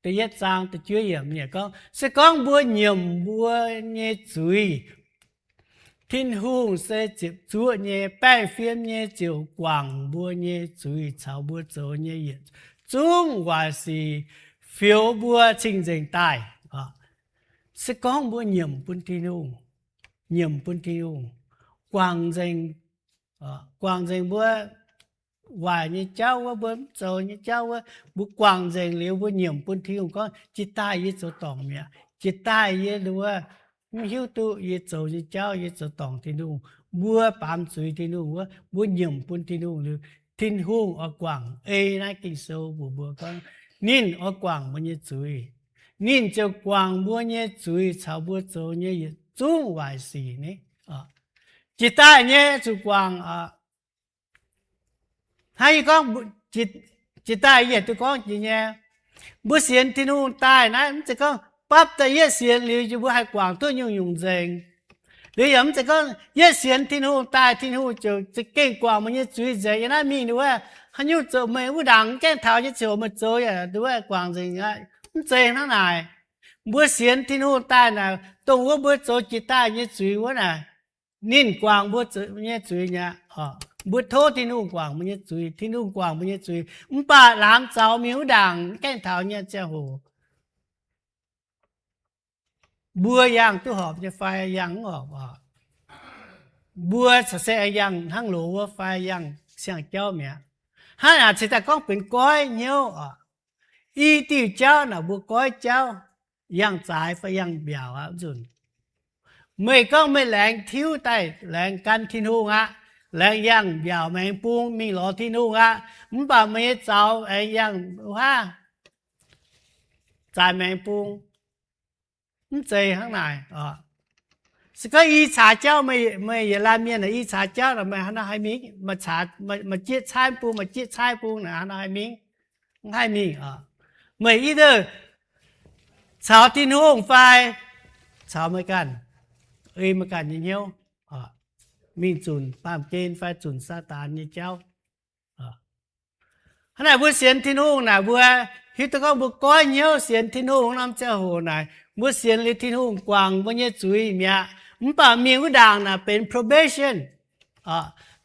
da'yietv zaang da'juov yiemc yaac gorngv, se gorngv mbuo nyiemc mbuo nyei zuiz, Tin-Hungh se ziepc zuoqv nyei, baengh fim nyei ziouc guangc mbuo nyei zuiz caux mbuo zoux nyei yietc zungv waaic sic fioux mbuo cing-nzengc daaih. Se gorngv mbuo nyiemc bun Tin-Hungh, nyiemc bun Tin-Hungh guangc nzengc, guangc nzengc mbuo waaic nyei jauv wuov, mbuo mv zoux nyei jauv wuov, mbuo guangc nzengc liuz mbuo nyiemc bun Tin-Hungh gorngv, jiex daaih yie zoux dorngc mi'aqv. Jiex daaih yie nduov mv hiuv duqv yie zoux nyei jauv, yie zoux dorngc Tin-Hungh, mbuo baamz zuiz Tin-Hungh wuov, mbuo nyiemc bun Tin-Hungh liuz, Tin-Hungh oix guangc. Ei naaiv Ging-Sou mbuox mbuo gorngv, ninh oix guangc mbuo nyei zuiz. Ninh ziouc guangc mbuo nyei zuiz caux mbuo zoux nyei yietc zungv waaic sic ni. Jiex daaih nyei zuqc guangc. Hnangv yie gorngv, jiex daaih yie duqv gorngv jiex nyei, mbuo sienx Tin-Hungh daaih naaiv mv zeiz gorngv bapv daaih yietv sienx liuz yie mbuo haih guangc duqv nyungc-nyungc nzengc. Liuz yaac mv zeiz gorngv yietv sienx Tin-Hungh daaih Tin-Hungh ziouc za'gengh guangc meih nyei zuiz nzengc. Yiem naaiv mingh nduov, haaix nyungc zoux meih wuov ndaangc gaengh taux nyei ziouc meih zoux yaac nduov guangc nzengc aqv. Mv zeiz hnangv naaic. Mbuo sienx Tin-Hungh daaih naaic, dongh wuov mbuo zoux jiex daaih nyei zuiz wuov naaic, ninh guangc mbuo nyei zuiz mi'aqv. Mbuo tov Tin-Hungh guangc mbuo nyei zuiz, Tin-Hungh guangc mbuo nyei zuiz. Mv baac laamz zaux mingh wuov ndaangc gaengh taux nyei ziangh hoc, mbuo yangh duqv horpc nyei fai yangh mv horpc oc. Mbuo corc se yangh hnangv loz wuov fai yangh siang-jauv mi'aqv. Hnangv naaic cingx daaih gorngv benx goiv hnyouv oc. I diuh jauv naaic mbuo goiv jauv, yangh zaaix fai yangh mbiaauc aqv nzunc. Meih gorngv meih laengz tiuv daaih laengz gan Tin-Hungh aqv, laengz yangh mbiaauc maengx bung mingh lorz Tin-Hungh aqv, mv baac meih nyei zaux aengx yangh wuov zaaix maengx bung. Mv zeiz hnangv naaic. Se gorngv i caax jauv, meih yietc laanh mienh i caax jauv naaic, meih haaix nor haih mingh? Maaih jieqv caaiv bung, maaih jieqv caaiv bung naaic, haaix nor haih mingh? Mv haih mingh oc. Meih either caux Tin-Hungh fai caux meih ganh, ei meih ganh nyei hnyouv, mingh zunc baamh gen fai zunc Saadaan nyei jauv. Hnangv naaic mbuo sienx Tin-Hungh naaic, mbuo hiuv duqv gorngv mbuo goiv hnyouv sienx Tin-Hungh norm ziangh hoc naaic, mbuo sienx liuz Tin-Hungh guangc mbuo nyei zuiz mi'aqv. Mv baac mingh wuov ndaangc naaic benx probation,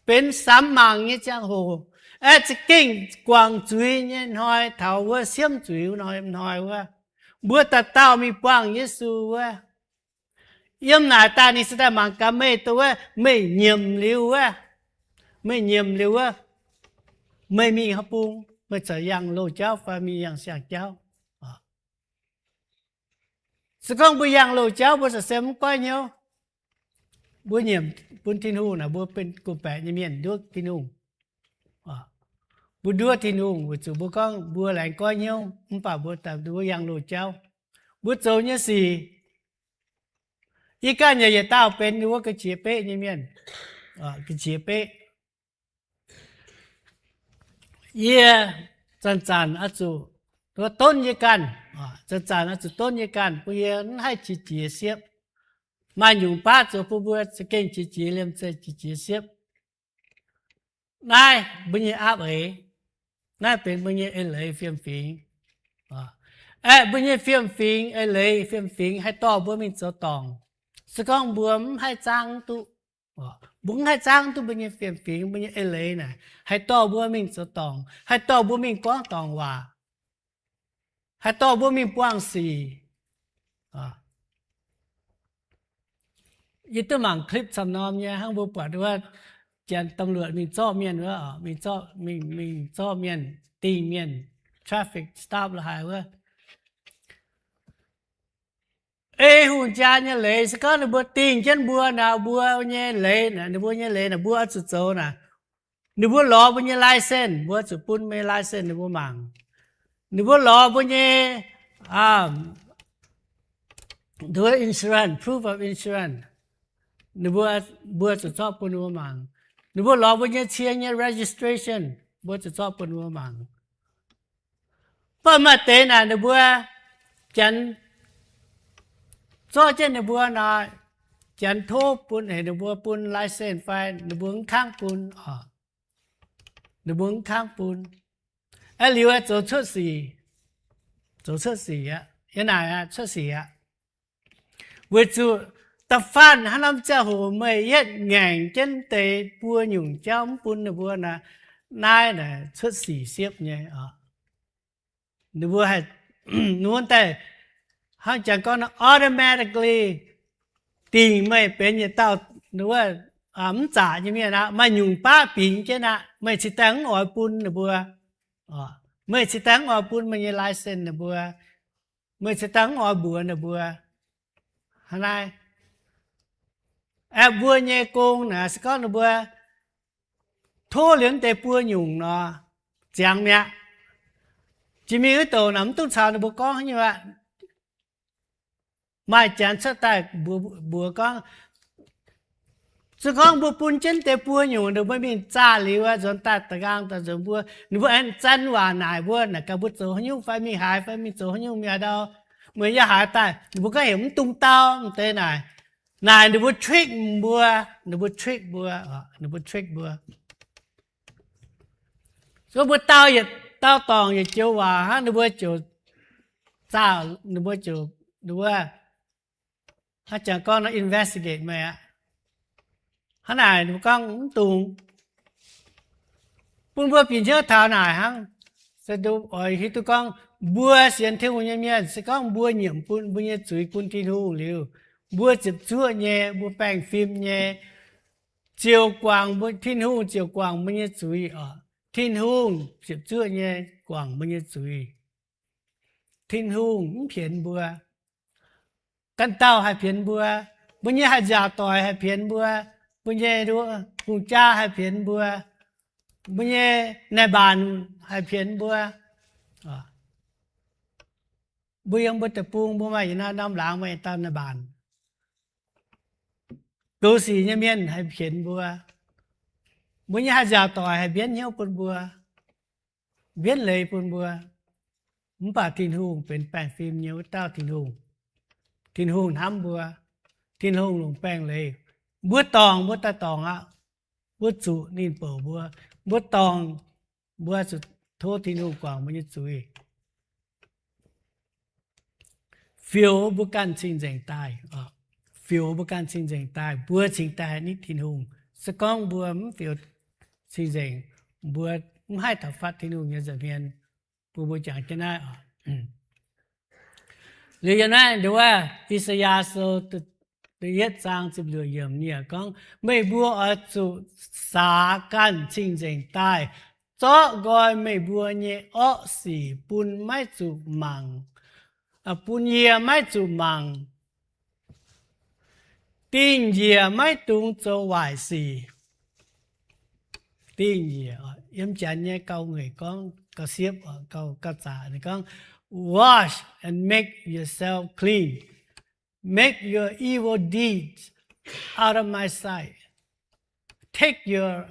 benx samx mangc nyei ziangh hoc, aeqv, za'gengh guangc zuiz nyei hnoi taux wuov siemv zuiz wuov hnoi, hnoi wuov, mbuo dauh dauh mingh buangh Yesu wuov. Yiem naaic daaih ninh se daaih mangc gaax meih dongh wuov, meih nyiemc liuz wuov, meih nyiemc liuz wuov, meih mingh haaix bung, meih corc yangh loz-jauv fai mingh yangh siang-jauv. Se gorngv mbuo yangh loz-jauv, mbuo corc se mv goiv hnyouv. Mbuo nyiemc bun Tin-Hungh naaic, mbuo benx gorngv-baeqc nyei mienh nduov Tin-Hungh. Mbuo nduov Tin-Hungh weic zuqc mbuo gorngv mbuo laengz goiv hnyouv, mv baac mbuo daaih nduov yangh loz-jauv. Mbuo zoux nyei sic, yie ganh yaac yietc dauh benx wuov ga'qiex beqv nyei mienh, ga'qiex beqv. Yie zanc-zanc oix zuqc donv yie ganh, zanc-zanc oix zuqc donv yie ganh, bun yie mv haih qiex jiez siepv. Maaih nyungc baav zoux bun mbuo za'gengh qiex jiez liemh zeih, qiex jiez siepv. Naaiv mbuo nyei aapv eix. Naaiv benx mbuo nyei eix leiz fiem-fingx. Aeqv, mbuo nyei fiem-fingx, eix leiz fiem-fingx haih dorh mbuo mingh zoux dorngc. Se gorngv mbuo mv haih zaangv duqv, mbuo mv haih zaangv duqv mbuo nyei fiem-fingx, mbuo nyei eix leiz naaic haih dorh mbuo mingh zoux dorngc, haih dorh mbuo mingh gorngv dorngc waac, haih dorh mbuo mingh buangh sic. Yie duqv mangc clip camv norm nyei, hnangv mbuo buatc wuov janx ตำรวจ mingh zorqv mienh wuov, mingh zorqv, mingh, mingh zorqv mienh, dingh mienh, traffic stop la'haaix wuov. Ei hungh jaa nyei leiz, se gorngv ninh mbuo dingh jienv mbuo naaic, mbuo nyei leiz naaic, ninh mbuo nyei leiz naaic, mbuo oix zuqc zoux naaic, ninh mbuo lorz mbuo nyei license, mbuo zuqc bun mbuo nyei license ninh mbuo mangc. Ninh mbuo lorz mbuo nyei, mbuo insurance, proof of insurance, ninh mbuo, mbuo zuqc zorqv bun ninh mbuo mangc. Ninh mbuo lorz mbuo nyei cie nyei registration, mbuo zuqc zorqv bun ninh mbuo mangc. Mv baac maaih deix naaic ninh mbuo Janx zorqv jienv ninh mbuo nor, Janx tov bun, heuc ninh mbuo bun license fai ninh mbuo mv kangv bun oc. Ninh mbuo mv kangv bun. Aeqv, liuz zoux cuotv sic, zoux cuotv sic aqv. Yie naaic cuotv sic aqv. Weic zuqc da'faanh hnangv norm ziangh hoc meih yietv ngaengc jienv deix buo nyungc jauv mv bun ninh mbuo naaic, naaiv naaic cuotv sic siepv nyei oc. Ninh mbuo haih, ninh mbuo daaih hnangv jangx gorngv automatically dingc meih benx yietc dauh wuov mv zaqc nyei mienh aqv. Maaih nyungc baav bingx jienv aqv. Meih cingx daaih mv oix bun ninh mbuo, meih cingx daaih mv oix bun meih nyei license ninh mbuo, meih cingx daaih mv oix mbuox ninh mbuo. Hnangv naaiv, aeqv, mbuo nyei gong naaic se gorngv ninh mbuo tov liuz deix buo nyungc nor, ziangx mi'aqv. Jiex mingh wuov douc naaic mv dungx caux ninh mbuo gorngv nyei aqv. Maaih Janx cuotv daaih mbuox gorngv, se gorngv mbuo bun jienv deix buo nyungc, ninh mbuo mingh zaah liuz aqv, nzuonx daaih da'nqaang daaih nzuonx mbuo, ninh mbuo aengx zanv waac naaic mbuo, naaic gaax mbuo zoux haaix nyungc fai mingh haaix fai mingh zoux haaix nyungc mi'aqv ndau. Meih yaac haaix daaih, ninh mbuo gorngv heuc mv dungx dau deix naaic. Naaic ninh mbuo trick mbuo, ninh mbuo trick mbuo, ninh mbuo trick mbuo. So mbuo dau yietc, dau dorngc yietc joux waac hnangv, ninh mbuo ziouc zaah, ninh mbuo ziouc, ninh mbuo hnangv jangx gorngv nor investigate meih aqv. Hnangv naaic ninh mbuo gorngv mv dungx bun mbuo bieqc hnyouv taux naaic hnangv. Se oix hiuv duqv gorngv mbuo sienx Tin-Hungh nyei mienh, se gorngv mbuo nyiemc bun mbuo nyei zuiz bun Tin-Hungh liuz, mbuo ziepc zuoqv nyei, mbuo baengh fim nyei, ziouc guangc mbuo, Tin-Hungh ziouc guangc mbuo nyei zuiz oc. Tin-Hungh ziepc zuoqv nyei guangc mbuo nyei zuiz. Tin-Hungh mv pienx mbuo. Ganh dauh haih pienx mbuo. Mbuo nyei haih nziaauc doic haih pienx mbuo. Mbuo nyei hungh jaa haih pienx mbuo. Mbuo nyei naaic mbaanc haih pienx mbuo. Mbuo yiem mbuo deic-bung mbuo maaih yietc norm laangz maaih yietc dauh naaic mbaanc. Goux sic nyei mienh haih pienx mbuo. Mbuo nyei haih nziaauc doic haih mbienv hnyouv bun mbuo, mbienv leiz bun mbuo. Mv baac Tin-Hungh benx baengh fim nyei wuov dauh Tin-Hungh. Tin-Hungh hnamv mbuo. Tin-Hungh longc baengh leiz. Mbuo dorngc, mbuo daaih dorngc aqv. Mbuo zuqc ninh bouc mbuo. Mbuo dorngc, mbuo zuqc tov Tin-Hungh guangc mbuo nyei zuiz. Fioux mbuo ganh cing-nzengc daaih, fioux mbuo ganh cing-nzengc daaih, mbuo cingx daaih nitv Tin-Hungh. Se gorngv mbuo mv fioux cing-nzengc, mbuo mv haih taux fatv Tin-Hungh nyei nza'hmien. Bun mbuo jangx jienv naaiv oc. Liuz yiem naaiv nduov, I^saa^yaa Sou da'yietv zaang ziepc luoqc yiemc ninh gorngv, meih mbuo oix zuqc saax ganh cing-nzengc daaih, zorqv nqoi meih mbuo nyei orqv sic bun maiv zuqc mangc, bun yie maiv zuqc mangc. Dingh njiec maiv dungx zoux waaic sic. Dingh njiec, yiem Janx nyei gauh ngeic gorngv, gauh siepv, gauh zaqc ninh gorngv, wash and make yourself clean. Make your evil deeds out of my sight. Take your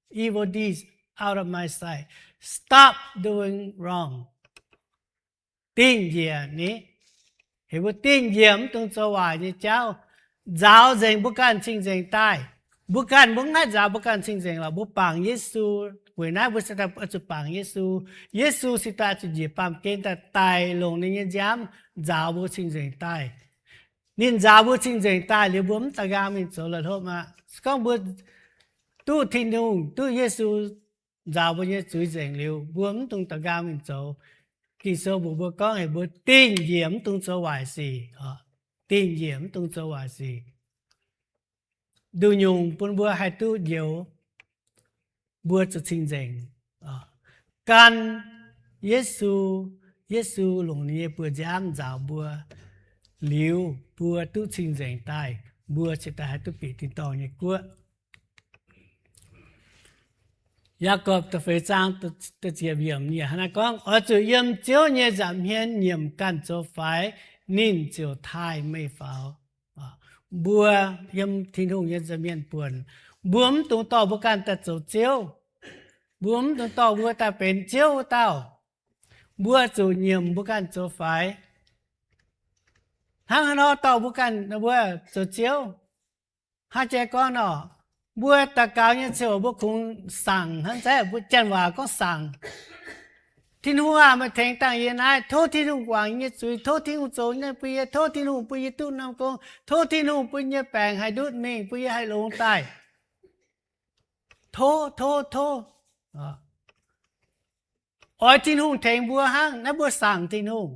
evil deeds out of my sight. Stop doing wrong. Dingh njiec ni, heuc mbuo dingh njiec mv dungx zoux waaic nyei jauv. Nzaaux nzengc mbuo ganh cing-nzengc daaih. Mbuo ganh mbuo mv haih nzaaux mbuo ganh cing-nzengc lorqc. Mbuo bangc Yesu. Weic naaiv mbuo se daaih oix zuqc bangc Yesu. Yesu se daaih zuqc njiec baamh gen daaih daic longc ninh nyei nziaamv nzaaux mbuo cing-nzengc daaih. Ninh nzaaux mbuo cing-nzengc daaih liuz mbuo mv da'nqaang mingh zoux la'hlopv aqv. Se gorngv mbuo duqv Tin-Hungh, duqv Yesu nzaaux mbuo nyei zuiz nzengc liuz, mbuo mv dungx da'nqaang mingh zoux. Ging-Sou mbuox mbuo gorngv heuc mbuo dingh njiec mv dungx zoux waaic sic. Dingh njiec mv dungx zoux waaic sic. Nduqc nyungc bun mbuo haih duqv njoux, mbuo zuqc cing-nzengc. Gan Yesu, Yesu longc ninh nyei buoz-nziaamv nzaaux mbuo liuz, mbuo duqv cing-nzengc daaih, mbuo cingx daaih haih duqv bieqc tin-dorngh nyei guoqv. Yaagorpc da'feix zaang da'ziepc yiemc ninh hnangv naaiv gorngv, oix zuqc yiem Ziouv nyei nza'hmien nyiemc ganh zoux faix, ninh ziouc taaih meih faaux. Mbuo yiem Tin-Hungh nyei nza'hmien buonc, mbuo mv dungx dorh mbuo ganh daaih zoux Ziouv. Mbuo mv dungx dorh mbuo daaih benx Ziouv wuov dauh. mbuo zuqc nyiemc mbuo ganh zoux faix. Hnangv haaix nor dorh mbuo ganh mbuo zoux Ziouv? Hnangv jiex gorngv nor, mbuo daux gaux nyei ziouc mbuo kungx saangc hnangv, mbuo janx waac gorngv saangc. Tin-Hungh aah, meih tengx dangh yie naaiv. Tov Tin-Hungh guangc yie nyei zuiz. Tov Tin-Hungh zoux naaiv bun yie. Tov Tin-Hungh bun yie duqv norm gong. Tov Tin-Hungh bun yie nyei baengc haih ndutv mingh, bun yie haih longx daaih. Tov, tov, tov. Oix Tin-Hungh tengx mbuo hnangv naaiv, mbuo saangc Tin-Hungh.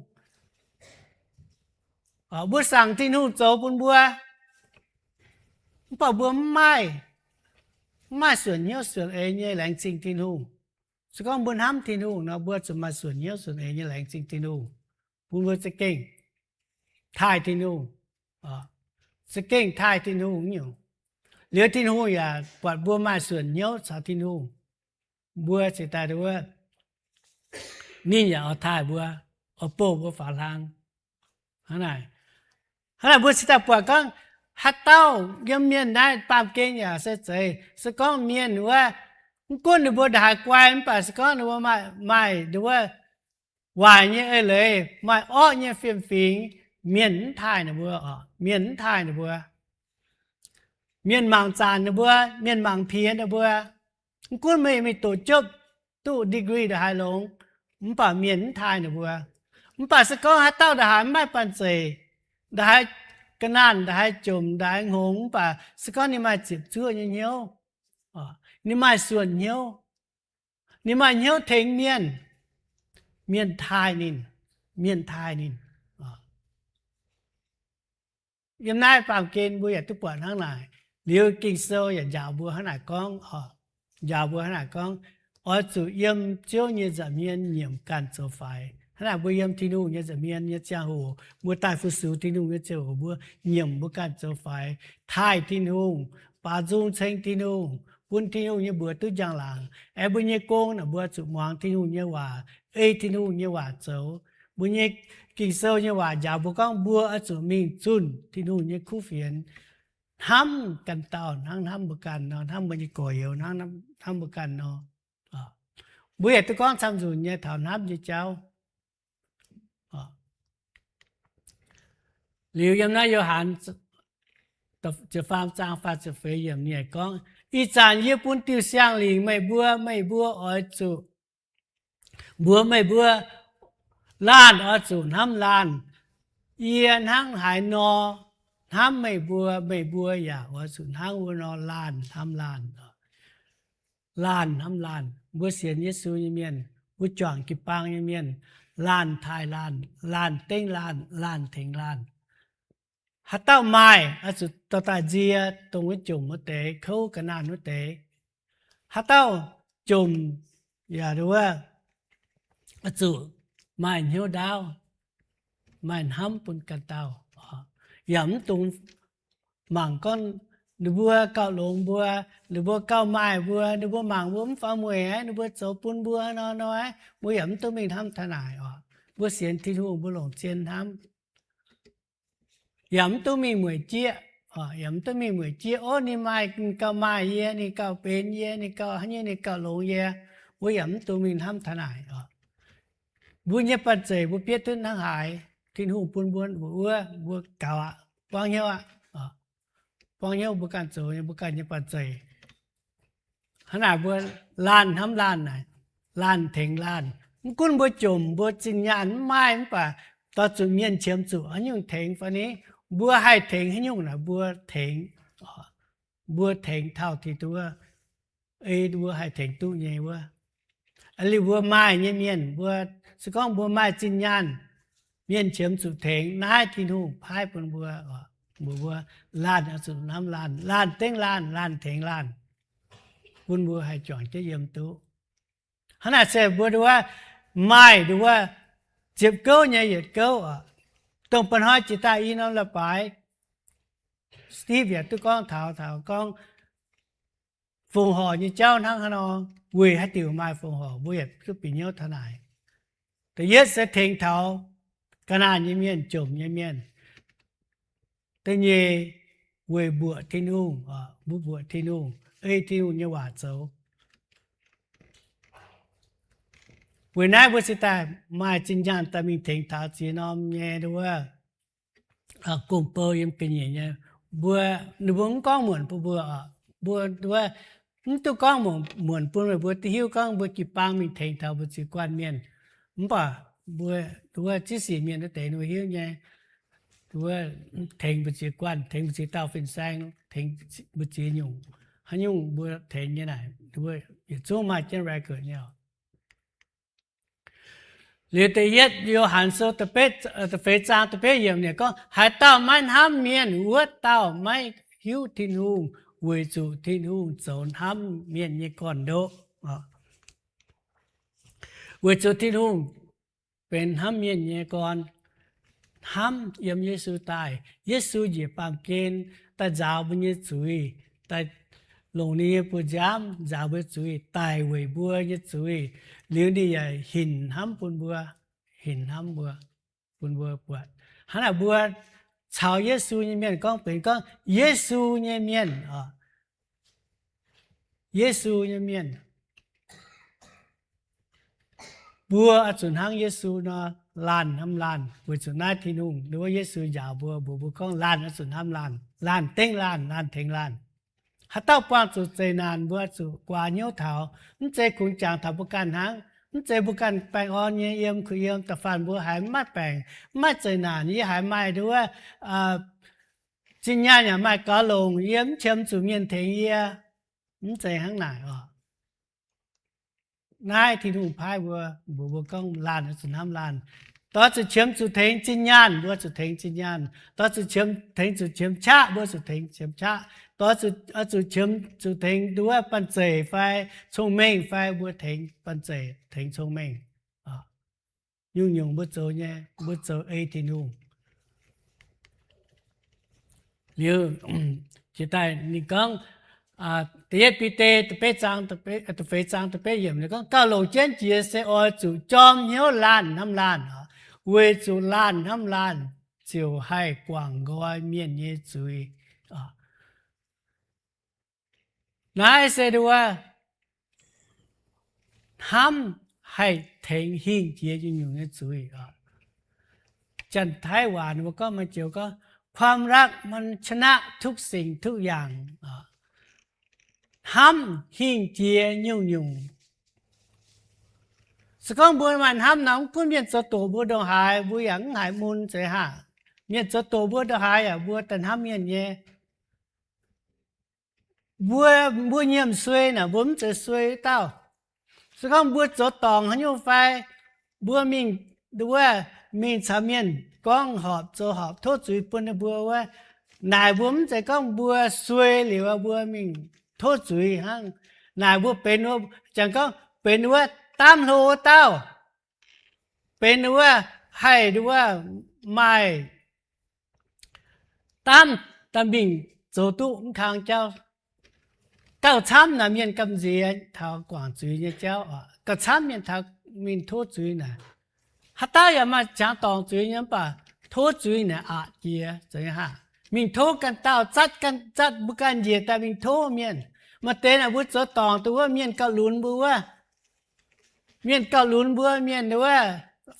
Mbuo saangc Tin-Hungh zoux bun mbuo, mv baac mbuo mv maaih, mv maaih suonc hnyouv suonc eix nyei laengz zingh Tin-Hungh. Se gorngv mbuo hnamv Tin-Hungh nor, mbuo zuqc maaih suonc hnyouv suonc eix nyei laengz zingh Tin-Hungh, bun mbuo za'gengh taaih Tin-Hungh, za'gengh taaih Tin-Hungh nyungc. Liuz Tin-Hungh yaac buatc mbuo maaih suonc hnyouv caux Tin-Hungh, mbuo ziouc daaih wuov, ninh yaac oix taaih mbuo, oix bouh mbuo faaux hlang. Hnangv naaic, hnangv naaic mbuo cingx daaih buatc gorngv, haaix dauh yiem mienh naaiv baamh gen yaac se zeiz, se gorngv mienh wuov, mv gunv ninh mbuo ndongc haaix guai, mv baac se gorngv ninh mbuo maaih, maaih wuov waaic nyei eix leiz, maaih orqv nyei fiem-fingx, mienh mv taaih ninh mbuo oc. Mienh mv taaih ninh mbuo. Mienh mangc zaanc ninh mbuo, mienh mangc piex ninh mbuo. Mv gunv meih mingh doqc jopv duqv degree ndongc haaix longx, mv baac mienh mv taaih ninh mbuo. Mv baac se gorngv haaix dauh ndongc haaix mv maaih banh zeic, ndongc haaix ga'naanh, ndongc haaix jomc, ndongc haaix hngongx, mv baac se gorngv ninh maaih ziepc zuoqv nyei hnyouv, ninh maaih suonc hnyouv, ninh maaih hnyouv tengx mienh, mienh taaih ninh, mienh taaih ninh. Yiem naaiv baamh gen mbuo yaac duqv buatc hnangv naaic. Liuz Ging-Sou yaac njaaux mbuo hnangv naaic gorngv, njaaux mbuo hnangv naaic gorngv, oix zuqc yiem Ziouv nyei nza'hmien nyiemc ganh zoux faix. Hnangv naaic mbuo yiem Tin-Hungh nyei nza'hmien nyei ziangh hoc, mbuo daaih fu-sux Tin-Hungh nyei ziangh hoc, mbuo nyiemc mbuo ganh zoux faix, taaih Tin-Hungh, baaux nzung ceng Tin-Hungh, bun Tin-Hungh nyei mbuox duqv njang-laangc. Aengx mbuo nyei gong naaic mbuo zuqc muangx Tin-Hungh nyei waac, ei Tin-Hungh nyei waac zoux. Mbuo nyei Ging-Sou nyei waac njaaux mbuo gorngv mbuo oix zuqc mingh zunh Tin-Hungh nyei kuv fienx, hnamv ganh dauh hnangv hnamv mbuo ganh nor, hnamv mbuo nyei gorx-youz hnangv hnamv mbuo ganh nor. Mbuo yaac duqv gorngv camv nzunc nyei taux hnamv nyei jauv. Liuz yiem naaiv Yo^han ziepc faam zaang faah ziepc feix yiemc ninh gorngv, Ih zanc yie bun diuh siang-lingc meih mbuo, meih mbuo oix zuqc, mbuox meih mbuo, laanh oix zuqc hnamv laanh. Yie hnangv haaix nor hnamv meih mbuo, meih mbuo yaac oix zuqc hnangv wuov nor laanh hnamv laanh. Laanh hnamv laanh. Mbuo sienx Yesu nyei mienh, mbuo juangc jiu-baang nyei mienh, laanh taaih laanh, laanh dengv laanh, laanh tengx laanh. Haaix dauh maaih, oix zuqc dorh daaih nzie dongh wuov jomc wuov deix, kouv ga'naanh wuov deix. Haaix dauh jomc yaac wuov, oix zuqc maaih hnyouv ndaauv, maaih hnamv bun ganh dauh, yaac mv dungx mangc gorngv ninh mbuo gauh longx mbuo, ninh mbuo gauh maaih mbuo, ninh mbuo mangc mbuo mv faaux mueic aqv, ninh mbuo zoux bun mbuo nor nor aqv, mbuo yaac mv duqv mingh hnamv taux naaic oc. Mbuo sienx Tin-Hungh mbuo longc zien hnamv, yaac mv duqv mingh mueic jieqv, yaac mv duqv mingh mueic jieqv, Ov, ninh maaih, ninh gauh maaih yie, ninh gauh benx yie, ninh gauh haaix nyungc, ninh gauh longx yie. Mbuo yaac mv dungx mingh hnamv taux naaic oc. Mbuo nyei banh zeic mbuo bietv duqv hnangv haaix, Tin-Hungh bun mbuo mbuox wuov, mbuo gaux aqv, buangv hnyouv aqv. Buangv hnyouv mbuo ganh zoux nyei, mbuo ganh nyei banh zeic. Hnangv naaic mbuo laanh hnamv laanh naaic, laanh tengx laanh. Mv gunv mbuo jomc, mbuo zinh nyaanh mv maaih, mv baac dorh zuqc mienh qiemx zuqc haaix nyungc tengx fai ni, mbuo haih tengx haaix nyungc naaic mbuo tengx. Mbuo tengx taux ti duov, ei mbuo haih tengx duqv nyei wuov. Liuz mbuo maaih nyei mienh, mbuo se gorngv mbuo maaih zinh nyaanh, mienh qiemx zuqc tengx, naaiv Tin-Hungh paaiv bun mbuo, mbuox mbuo laanh oix zuqc hnamv laanh, laanh dengv laanh, laanh tengx laanh, bun mbuo haih juangc jienv yiem duqv. Hnangv naaic se mbuo nduov maaih nduov ziepc gouv nyei yietc gouv oc. Dongh ba'hnoi jiex daaih i norm leiz-baaix, Steve yaac duqv gorngv taux, taux gorngv fongc horc nyei jauv hnangv haaix nor, weic haaix diuc maaih fongc horc, mbuo yaac duqv bieqc hnyouv taux naaic. Da'yietv se tengx taux ga'naanh nyei mienh, jomc nyei mienh. Da'nyeic weic mbuoqc Tin-Hungh, mbuo mbuoqc Tin-Hungh, ei Tin-Hungh nyei waac zoux. Weic naaiv mbuo cingx daaih maaih zinh nyaanh daaih mingh tengx taux ziex norm nyei nduov gong-bou yiem ga'nyiec nyei. Mbuo, ninh mbuo mv gorngv muonc bun mbuo, mbuo nduov mv duqv gorngv muonc bun meih mbuo duqv hiuv gorngv mbuo jiu-baang mingh tengx taux mbu'ziex guanh mienh. Mv baac mbuo nduov ziex sic mienh wuov deix ninh mbuo hiuv nyei. Nduov tengx mbu'ziex guanh, tengx mbu'ziex dauh fin-saeng, tengx mbu'ziex nyungc, haaix nyungc mbuo tengx nyei naaic, nduov yietc zungv maaih jienv record nyei oc. Liuz da'yietv Yo^han Sou da'feix zaang da'betv yiemc ninh gorngv, haaix dauh maiv hnamv mienh, wuov dauh maiv hiuv Tin-Hungh, weic zuqc Tin-Hungh zoux hnamv mienh nyei gorn-ndoqv. Weic zuqc Tin-Hungh benx hnamv mienh nyei gorn, hnamv yiem Yesu daaih. Yesu njiec baamh gen daaih nzaaux mbuo nyei zuiz, daaih longc ninh nyei buoz-nziaamv nzaaux mbuo zuiz, daic weic mbuo nyei zuiz. Liuz ninh yaac hinc hnamv bun mbuo, hinc hnamv mbuo, bun mbuo buatc. Hnangv naaic mbuo caux Yesu nyei mienh gorngv benx gorngv Yesu nyei mienh, Yesu nyei mienh. Mbuo oix zuqc hnangv Yesu nor, laanh hnamv laanh, weic zuqc naaiv Tin-Hungh nduov Yesu njaaux mbuo, mbuox mbuo gorngv laanh oix zuqc hnamv laanh, laanh dengv laanh, laanh tengx laanh. Haaix dauh buangh zuqc zeqc naanc, mbuo zuqc guaax hnyouv taux. Mv zeiz kungx jangx taux mbuo ganh hnangv, mv zeiz mbuo ganh baengh orn nyei yiem kuh yiem. Da'faanh mbuo haiz mv maaih baengc, mv maaih zeqc naanc, yie haiz maaih nduov zinh nyaanh yaac maaih gaux longc, yie mv qiemx zuqc mienh tengx yie. Mv zeiz hnangv naaic oc. Naaiv Tin-Hungh paaiv mbuo, mbuox mbuo gorngv laanh oix zuqc hnamv laanh. Doix zuqc qiemx zuqc tengx zinh nyaanh, mbuo zuqc tengx zinh nyaanh. Doix zuqc qiemx, tengx zuqc qiemx qaqv, mbuo zuqc tengx qiemx qaqv. Doix zuqc, oix zuqc qiemx zuqc tengx nduov banh zeic fai cong-mengh fai, mbuo tengx banh zeic, tengx cong-mengh. Nyungc-nyungc mbuo zoux nyei, mbuo zoux ei Tin-Hungh. Liuz jiex daaih ninh gorngv, da'yietv Bide da'betv zaang, da'feix zaang da'betv yiemc ninh gorngv, gauh longc jienv jiex se oix zuqc jorm hnyouv laanh hnamv laanh, weic zuqc laanh hnamv laanh ziouc haih guangc nqoi mienh nyei zuiz. Naaiv se nduov hnamv haih tengx hingh jiex nyungc-nyungc nyei zuiz. Janx-Taiv waac ninh mbuo gorngv, maaih joux gorngv, ความรักมันชนะทุกสิ่งทุกอย่าง. Hnamv hingh jiex nyungc-nyungc. Se gorngv mbuo maaih hnamv nor, mv gunv mienh zoux doqc mbuo ndongc haaix, mbuo yaac mv haiz mun zeiz haac. Mienh zoux doqc mbuo ndongc haaix yaac mbuo daaih hnamv mienh nyei. Mbuo, mbuo nyiemc suei naaic, mbuo mv zeiz suei wuov dauh. Se gorngv mbuo zoux dorngc haaix nyungc fai, mbuo mingh, wuov, mingh caux mienh gorngv horpc zoux horpc tov zuiz bun ninh mbuo wuov, naaic mbuo mv zeiz gorngv mbuo suei liuz mbuo mingh tov zuiz hnangv. Naaic mbuo benx wuov, jangx gorngv benx wuov daamv hlo wuov dauh, benx wuov haih wuov maaih daamv daaih mingh zoux duqv mv kang jauv. Gauh camv naaic mienh gamh nziex taux guangc zuiz nyei jauv oc. Gauh camv mienh taux mingh tov zuiz naaic. Haaix dauh yaac maaih qangx dorngc zuiz nyei, mv baac tov zuiz naaic aqc jiex, zeiz haac. Mingh tov ganh dauh, zatv ganh, zatv mbuo ganh njiec daaih mingh tov mienh. Maaih deix naaic mbuo zoux dorngc dongh wuov mienh gauh lunx mbuo wuov, mienh gauh lunx mbuo, mienh wuov,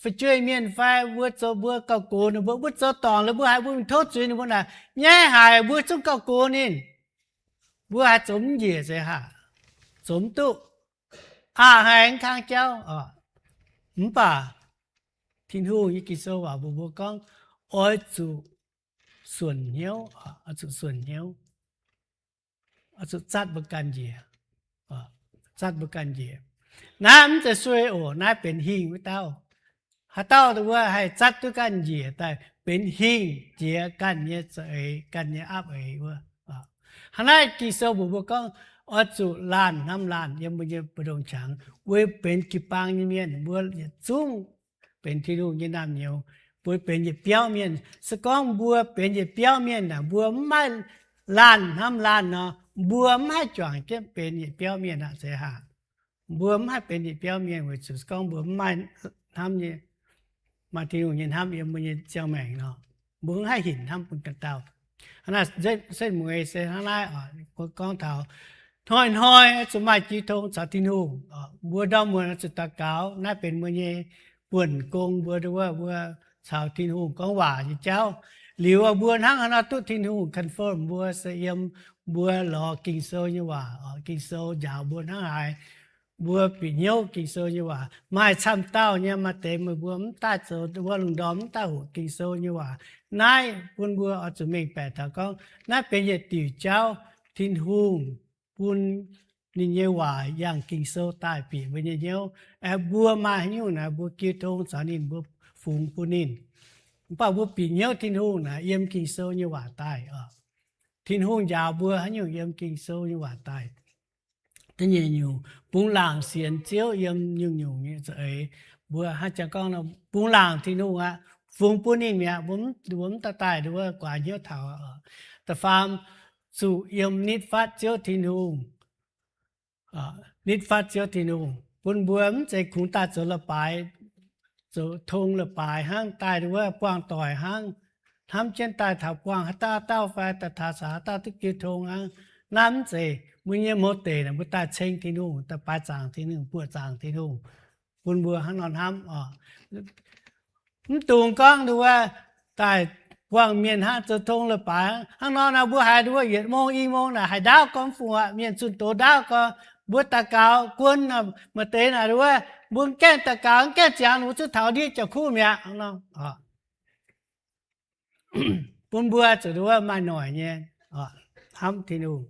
fu'jueiv mienh fai mbuo zoux, mbuo gauh gox ninh mbuo, mbuo zoux dorngc liuz mbuo haiz mbuo mingh tov zuiz ninh mbuo naaic, nyaiv haic mbuo zungv gauh gox ninh. Mbuo haiz zoux mv njiec zeiz haac, zoux mv duqv, aqc haic mv kang jauv oc. Mv baac Tin-Hungh nyei Ging-Sou waac mbuox mbuo gorngv, oix zuqc suonc hnyouv, oix zuqc suonc hnyouv, oix zuqc zatv mbuo ganh njiec, zatv mbuo ganh njiec. Naaiv mv zeiz suei oc, naaiv benx hingh wuov dauh. Haaix dauh wuov haih zatv duqv ganh njiec daaih benx hingh jiex ganh nyei za'eix, ganh nyei aapv eix wuov. Hnangv naaiv Ging-Sou mbuox mbuo gorngv, oix zuqc laanh hnamv laanh yiem mbuo nyei mbu'ndongx qangx, weic benx jiu-baang nyei mienh, mbuo yietc zungv benx Tin-Hungh nyei naamh nyouz, mbuo benx yietc biauv mienh. Se gorngv mbuo benx yietc biauv mienh naaic, mbuo mv maaih laanh hnamv laanh nor, mbuo mv haih juangc jienv benx yietc biauv mienh aqv, zeiz haac. Mbuo mv haih benx yietc biauv mienh weic zuqc se gorngv mbuo mv maaih hnamv nyei, maaih Tin-Hungh nyei hnamv yiem mbuo nyei ziangh maengc nor, mbuo mv haih hinc hnamv bun ganh dauh. Hnangv naaic, setv mueiz se hnangv naaiv oc, gorngv taux hnoi-hnoi oix zuqc maaih jiu tong caux Tin-Hungh. Mbuo ndorm muonz oix zuqc daux gaux. Naaiv benx mbuo nyei buonc gong, mbuo, mbuo caux Tin-Hungh gorngv waac nyei jauv. Liuz mbuo hnangv haaix nor duqv Tin-Hungh confirm mbuo se yiem mbuo lorz Ging-Sou nyei waac. Ging-Sou njaaux mbuo hnangv haaix, mbuo bieqc hnyouv Ging-Sou nyei waac. Maaih camv dauh nyei, maaih deix meih mbuo mv daaih zoux wuov lungh ndorm mv daaih hoqc Ging-Sou nyei waac. Naaiv bun mbuo oix zuqc mengh baeqc taux gorngv naaiv benx yietc diuc jauv Tin-Hungh bun ninh nyei waac yangh Ging-Sou daaih bieqc mbuo nyei hnyouv. Aengx mbuo maaih haaix nyungc naaic mbuo jiu tong caux ninh, mbuo fungx bun ninh. Mv baac mbuo bieqc hnyouv Tin-Hungh naaic yiem Ging-Sou nyei waac daaih. Tin-Hungh njaaux mbuo haaix nyungc yiem Ging-Sou nyei waac daaih. Da'nyeic nyungc, bungx laangc sienx Ziouv yiem nyungc-nyungc nyei za'eix. Mbuo hnangv jangx gorngv bungx laangc Tin-Hungh aqv, fungx bun ninh mi'aqv, mbuo mv daaih daaih nduov guaax hnyouv taux. Da'faam, zuqc yiem nitv fatv Ziouv Tin-Hungh. Nitv fatv Ziouv Tin-Hungh bun mbuo mv zeiz kungx daaih zoux leiz-baaix, zoux tong leiz-baaix hnangv, daaih nduov buangh doic hnangv, hnamv jienv daaih taux buangh haaix dauh dauh fai daaih taux caux haaix dauh duqv jiu tong hnangv. Naaiv mv zeiz. Mbuo nyei mouz deic naaic mbuo daaih ceng Tin-Hungh, daaih baaix zaangc Tin-Hungh, buoqc zaangc Tin-Hungh, bun mbuo hnangv nor hnamv oc. Mv dungx gorngv nduov daaih buangh mienh hnangv, zoux tong leiz-baaix hnangv nor naaic, mbuo haiz nduov yietc mong i mong naaic haiz ndaauv gorngv fungc aqv, mienh zunh doz ndaauv gorngv, mbuo daux gaux guon maaih deix naaic nduov, mbuo mv gaengh daux gaux mv gaengh ziangx, mbuo zuqc taux ndiev jauv-kuv mi'aqv nor. Bun mbuo zuqc nduov maaih noic nyei hnamv Tin-Hungh.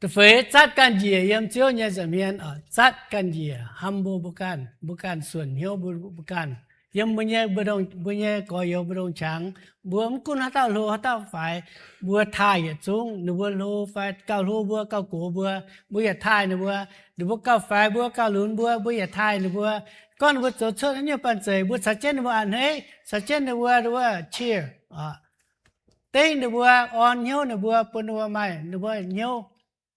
Da'feix, zatv ganh njiec yiem Ziouv nyei nza'hmien. Zatv ganh njiec hnamv mbuo, mbuo ganh, mbuo ganh suonc hnyouv mbuo, mbuo ganh. Yiem mbuo nyei, mbuo nyei gorx-youz mbu'ndongx qangx, mbuo mv gunv haaix dauh hlo haaix dauh faix, mbuo taaih yietc zungv. Ninh mbuo hlo fai gauh hlo mbuo, gauh gox mbuo, mbuo yaac taaih ninh mbuo. Ninh mbuo gauh faix mbuo, gauh lunx mbuo, mbuo yaac taaih ninh mbuo. Gorngv ninh mbuo zoux cuotv haaix nyungc banh zeic, mbuo caux jienv ninh mbuo a'hneiv, caux jienv ninh mbuo, nduov cheer, dengv ninh mbuo, orn hnyouv ninh mbuo, bun ninh mbuo maaih, ninh mbuo hnyouv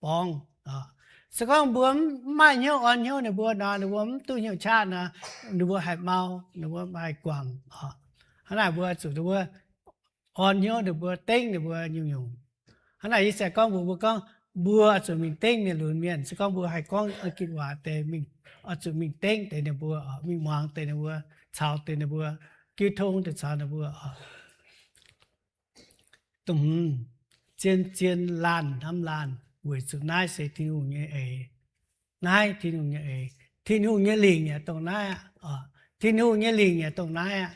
borngz. Se gorngv mbuo mv maaih hnyouv orn hnyouv ninh mbuo nor, ninh mbuo mv duqv hnyouv qaqv nor, ninh mbuo haih mau, ninh mbuo maaih guangc. Hnangv naaic mbuo zuqc nduov orn hnyouv ninh mbuo, dengv ninh mbuo nyungc-nyungc. Hnangv naaic yie se gorngv mbuox mbuo gorngv, mbuo oix zuqc mingh dengv mienh lunx mienh. Se gorngv mbuo haih gorngv Gitv-waac deix, mingh, oix zuqc mingh dengv deix ninh mbuo, mingh muangx deix ninh mbuo, caux deix ninh mbuo, jiu tong deix caux ninh mbuo. Dongh hmz, zien-zien laanh hnamv laanh, weic zuqc naaiv se Tin-Hungh nyei eix. Naaiv Tin-Hungh nyei eix. Tin-Hungh nyei lingc yaac dongh naaiv aqv. Tin-Hungh nyei lingc yaac dongh naaiv aqv.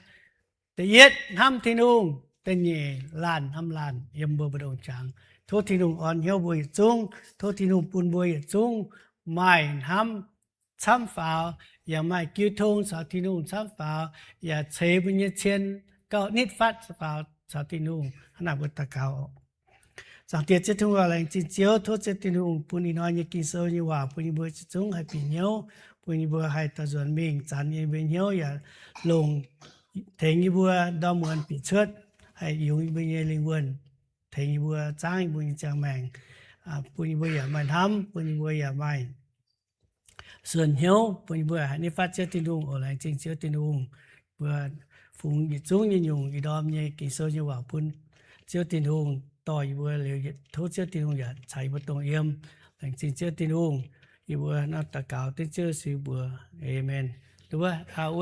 Da'yietv hnamv Tin-Hungh, da'nyeic laanh hnamv laanh yiem mbuo mbu'ndongx qangx. Tov Tin-Hungh orn hnyouv mbuo yietc zungv. Tov Tin-Hungh bun mbuo yietc zungv maaih hnamv camv faaux, yaac maaih jiu tong caux Tin-Hungh camv faaux, yaac ceix mbuo nyei cien gauh nitv fatv faaux caux Tin-Hungh. Hnangv naaic mbuo daux gaux. Zaangc Diex Ziouv Tin-Hungh, laengz zingh Ziouv, tov Ziouv Tin-Hungh bun ih hnoi nyei Ging-Sou nyei waac bun yie mbuo yietc zungv haih bieqc hnyouv, bun yie mbuo haih daux nzuonx mingh zanc yie mbuo hnyouv yaac longc, tengx yie mbuo ndorm muonz bieqc cuotv, haih yungz yie mbuo nyei lingh wuonh, tengx yie mbuo, zaangv yie mbuo nyei ziangh maengc, bun yie mbuo yaac maaih hnamv, bun yie mbuo yaac maaih suonc hnyouv, bun yie mbuo haih nitv fatv Ziouv Tin-Hungh oc. Laengz zingh Ziouv Tin-Hungh, mbuo fungx yietc zungv nyei nyungc ih ndorm nyei Ging-Sou nyei waac bun Ziouv Tin-Hungh dorh yie mbuo liuz, tov Ziouv Tin-Hungh yaac caux yie mbuo dongh yiem. Laengz zingh Ziouv Tin-Hungh. Yie mbuo nor daux gaux dengv Ziouv Yesu mbuox, Aamen. Nduov, aa, uv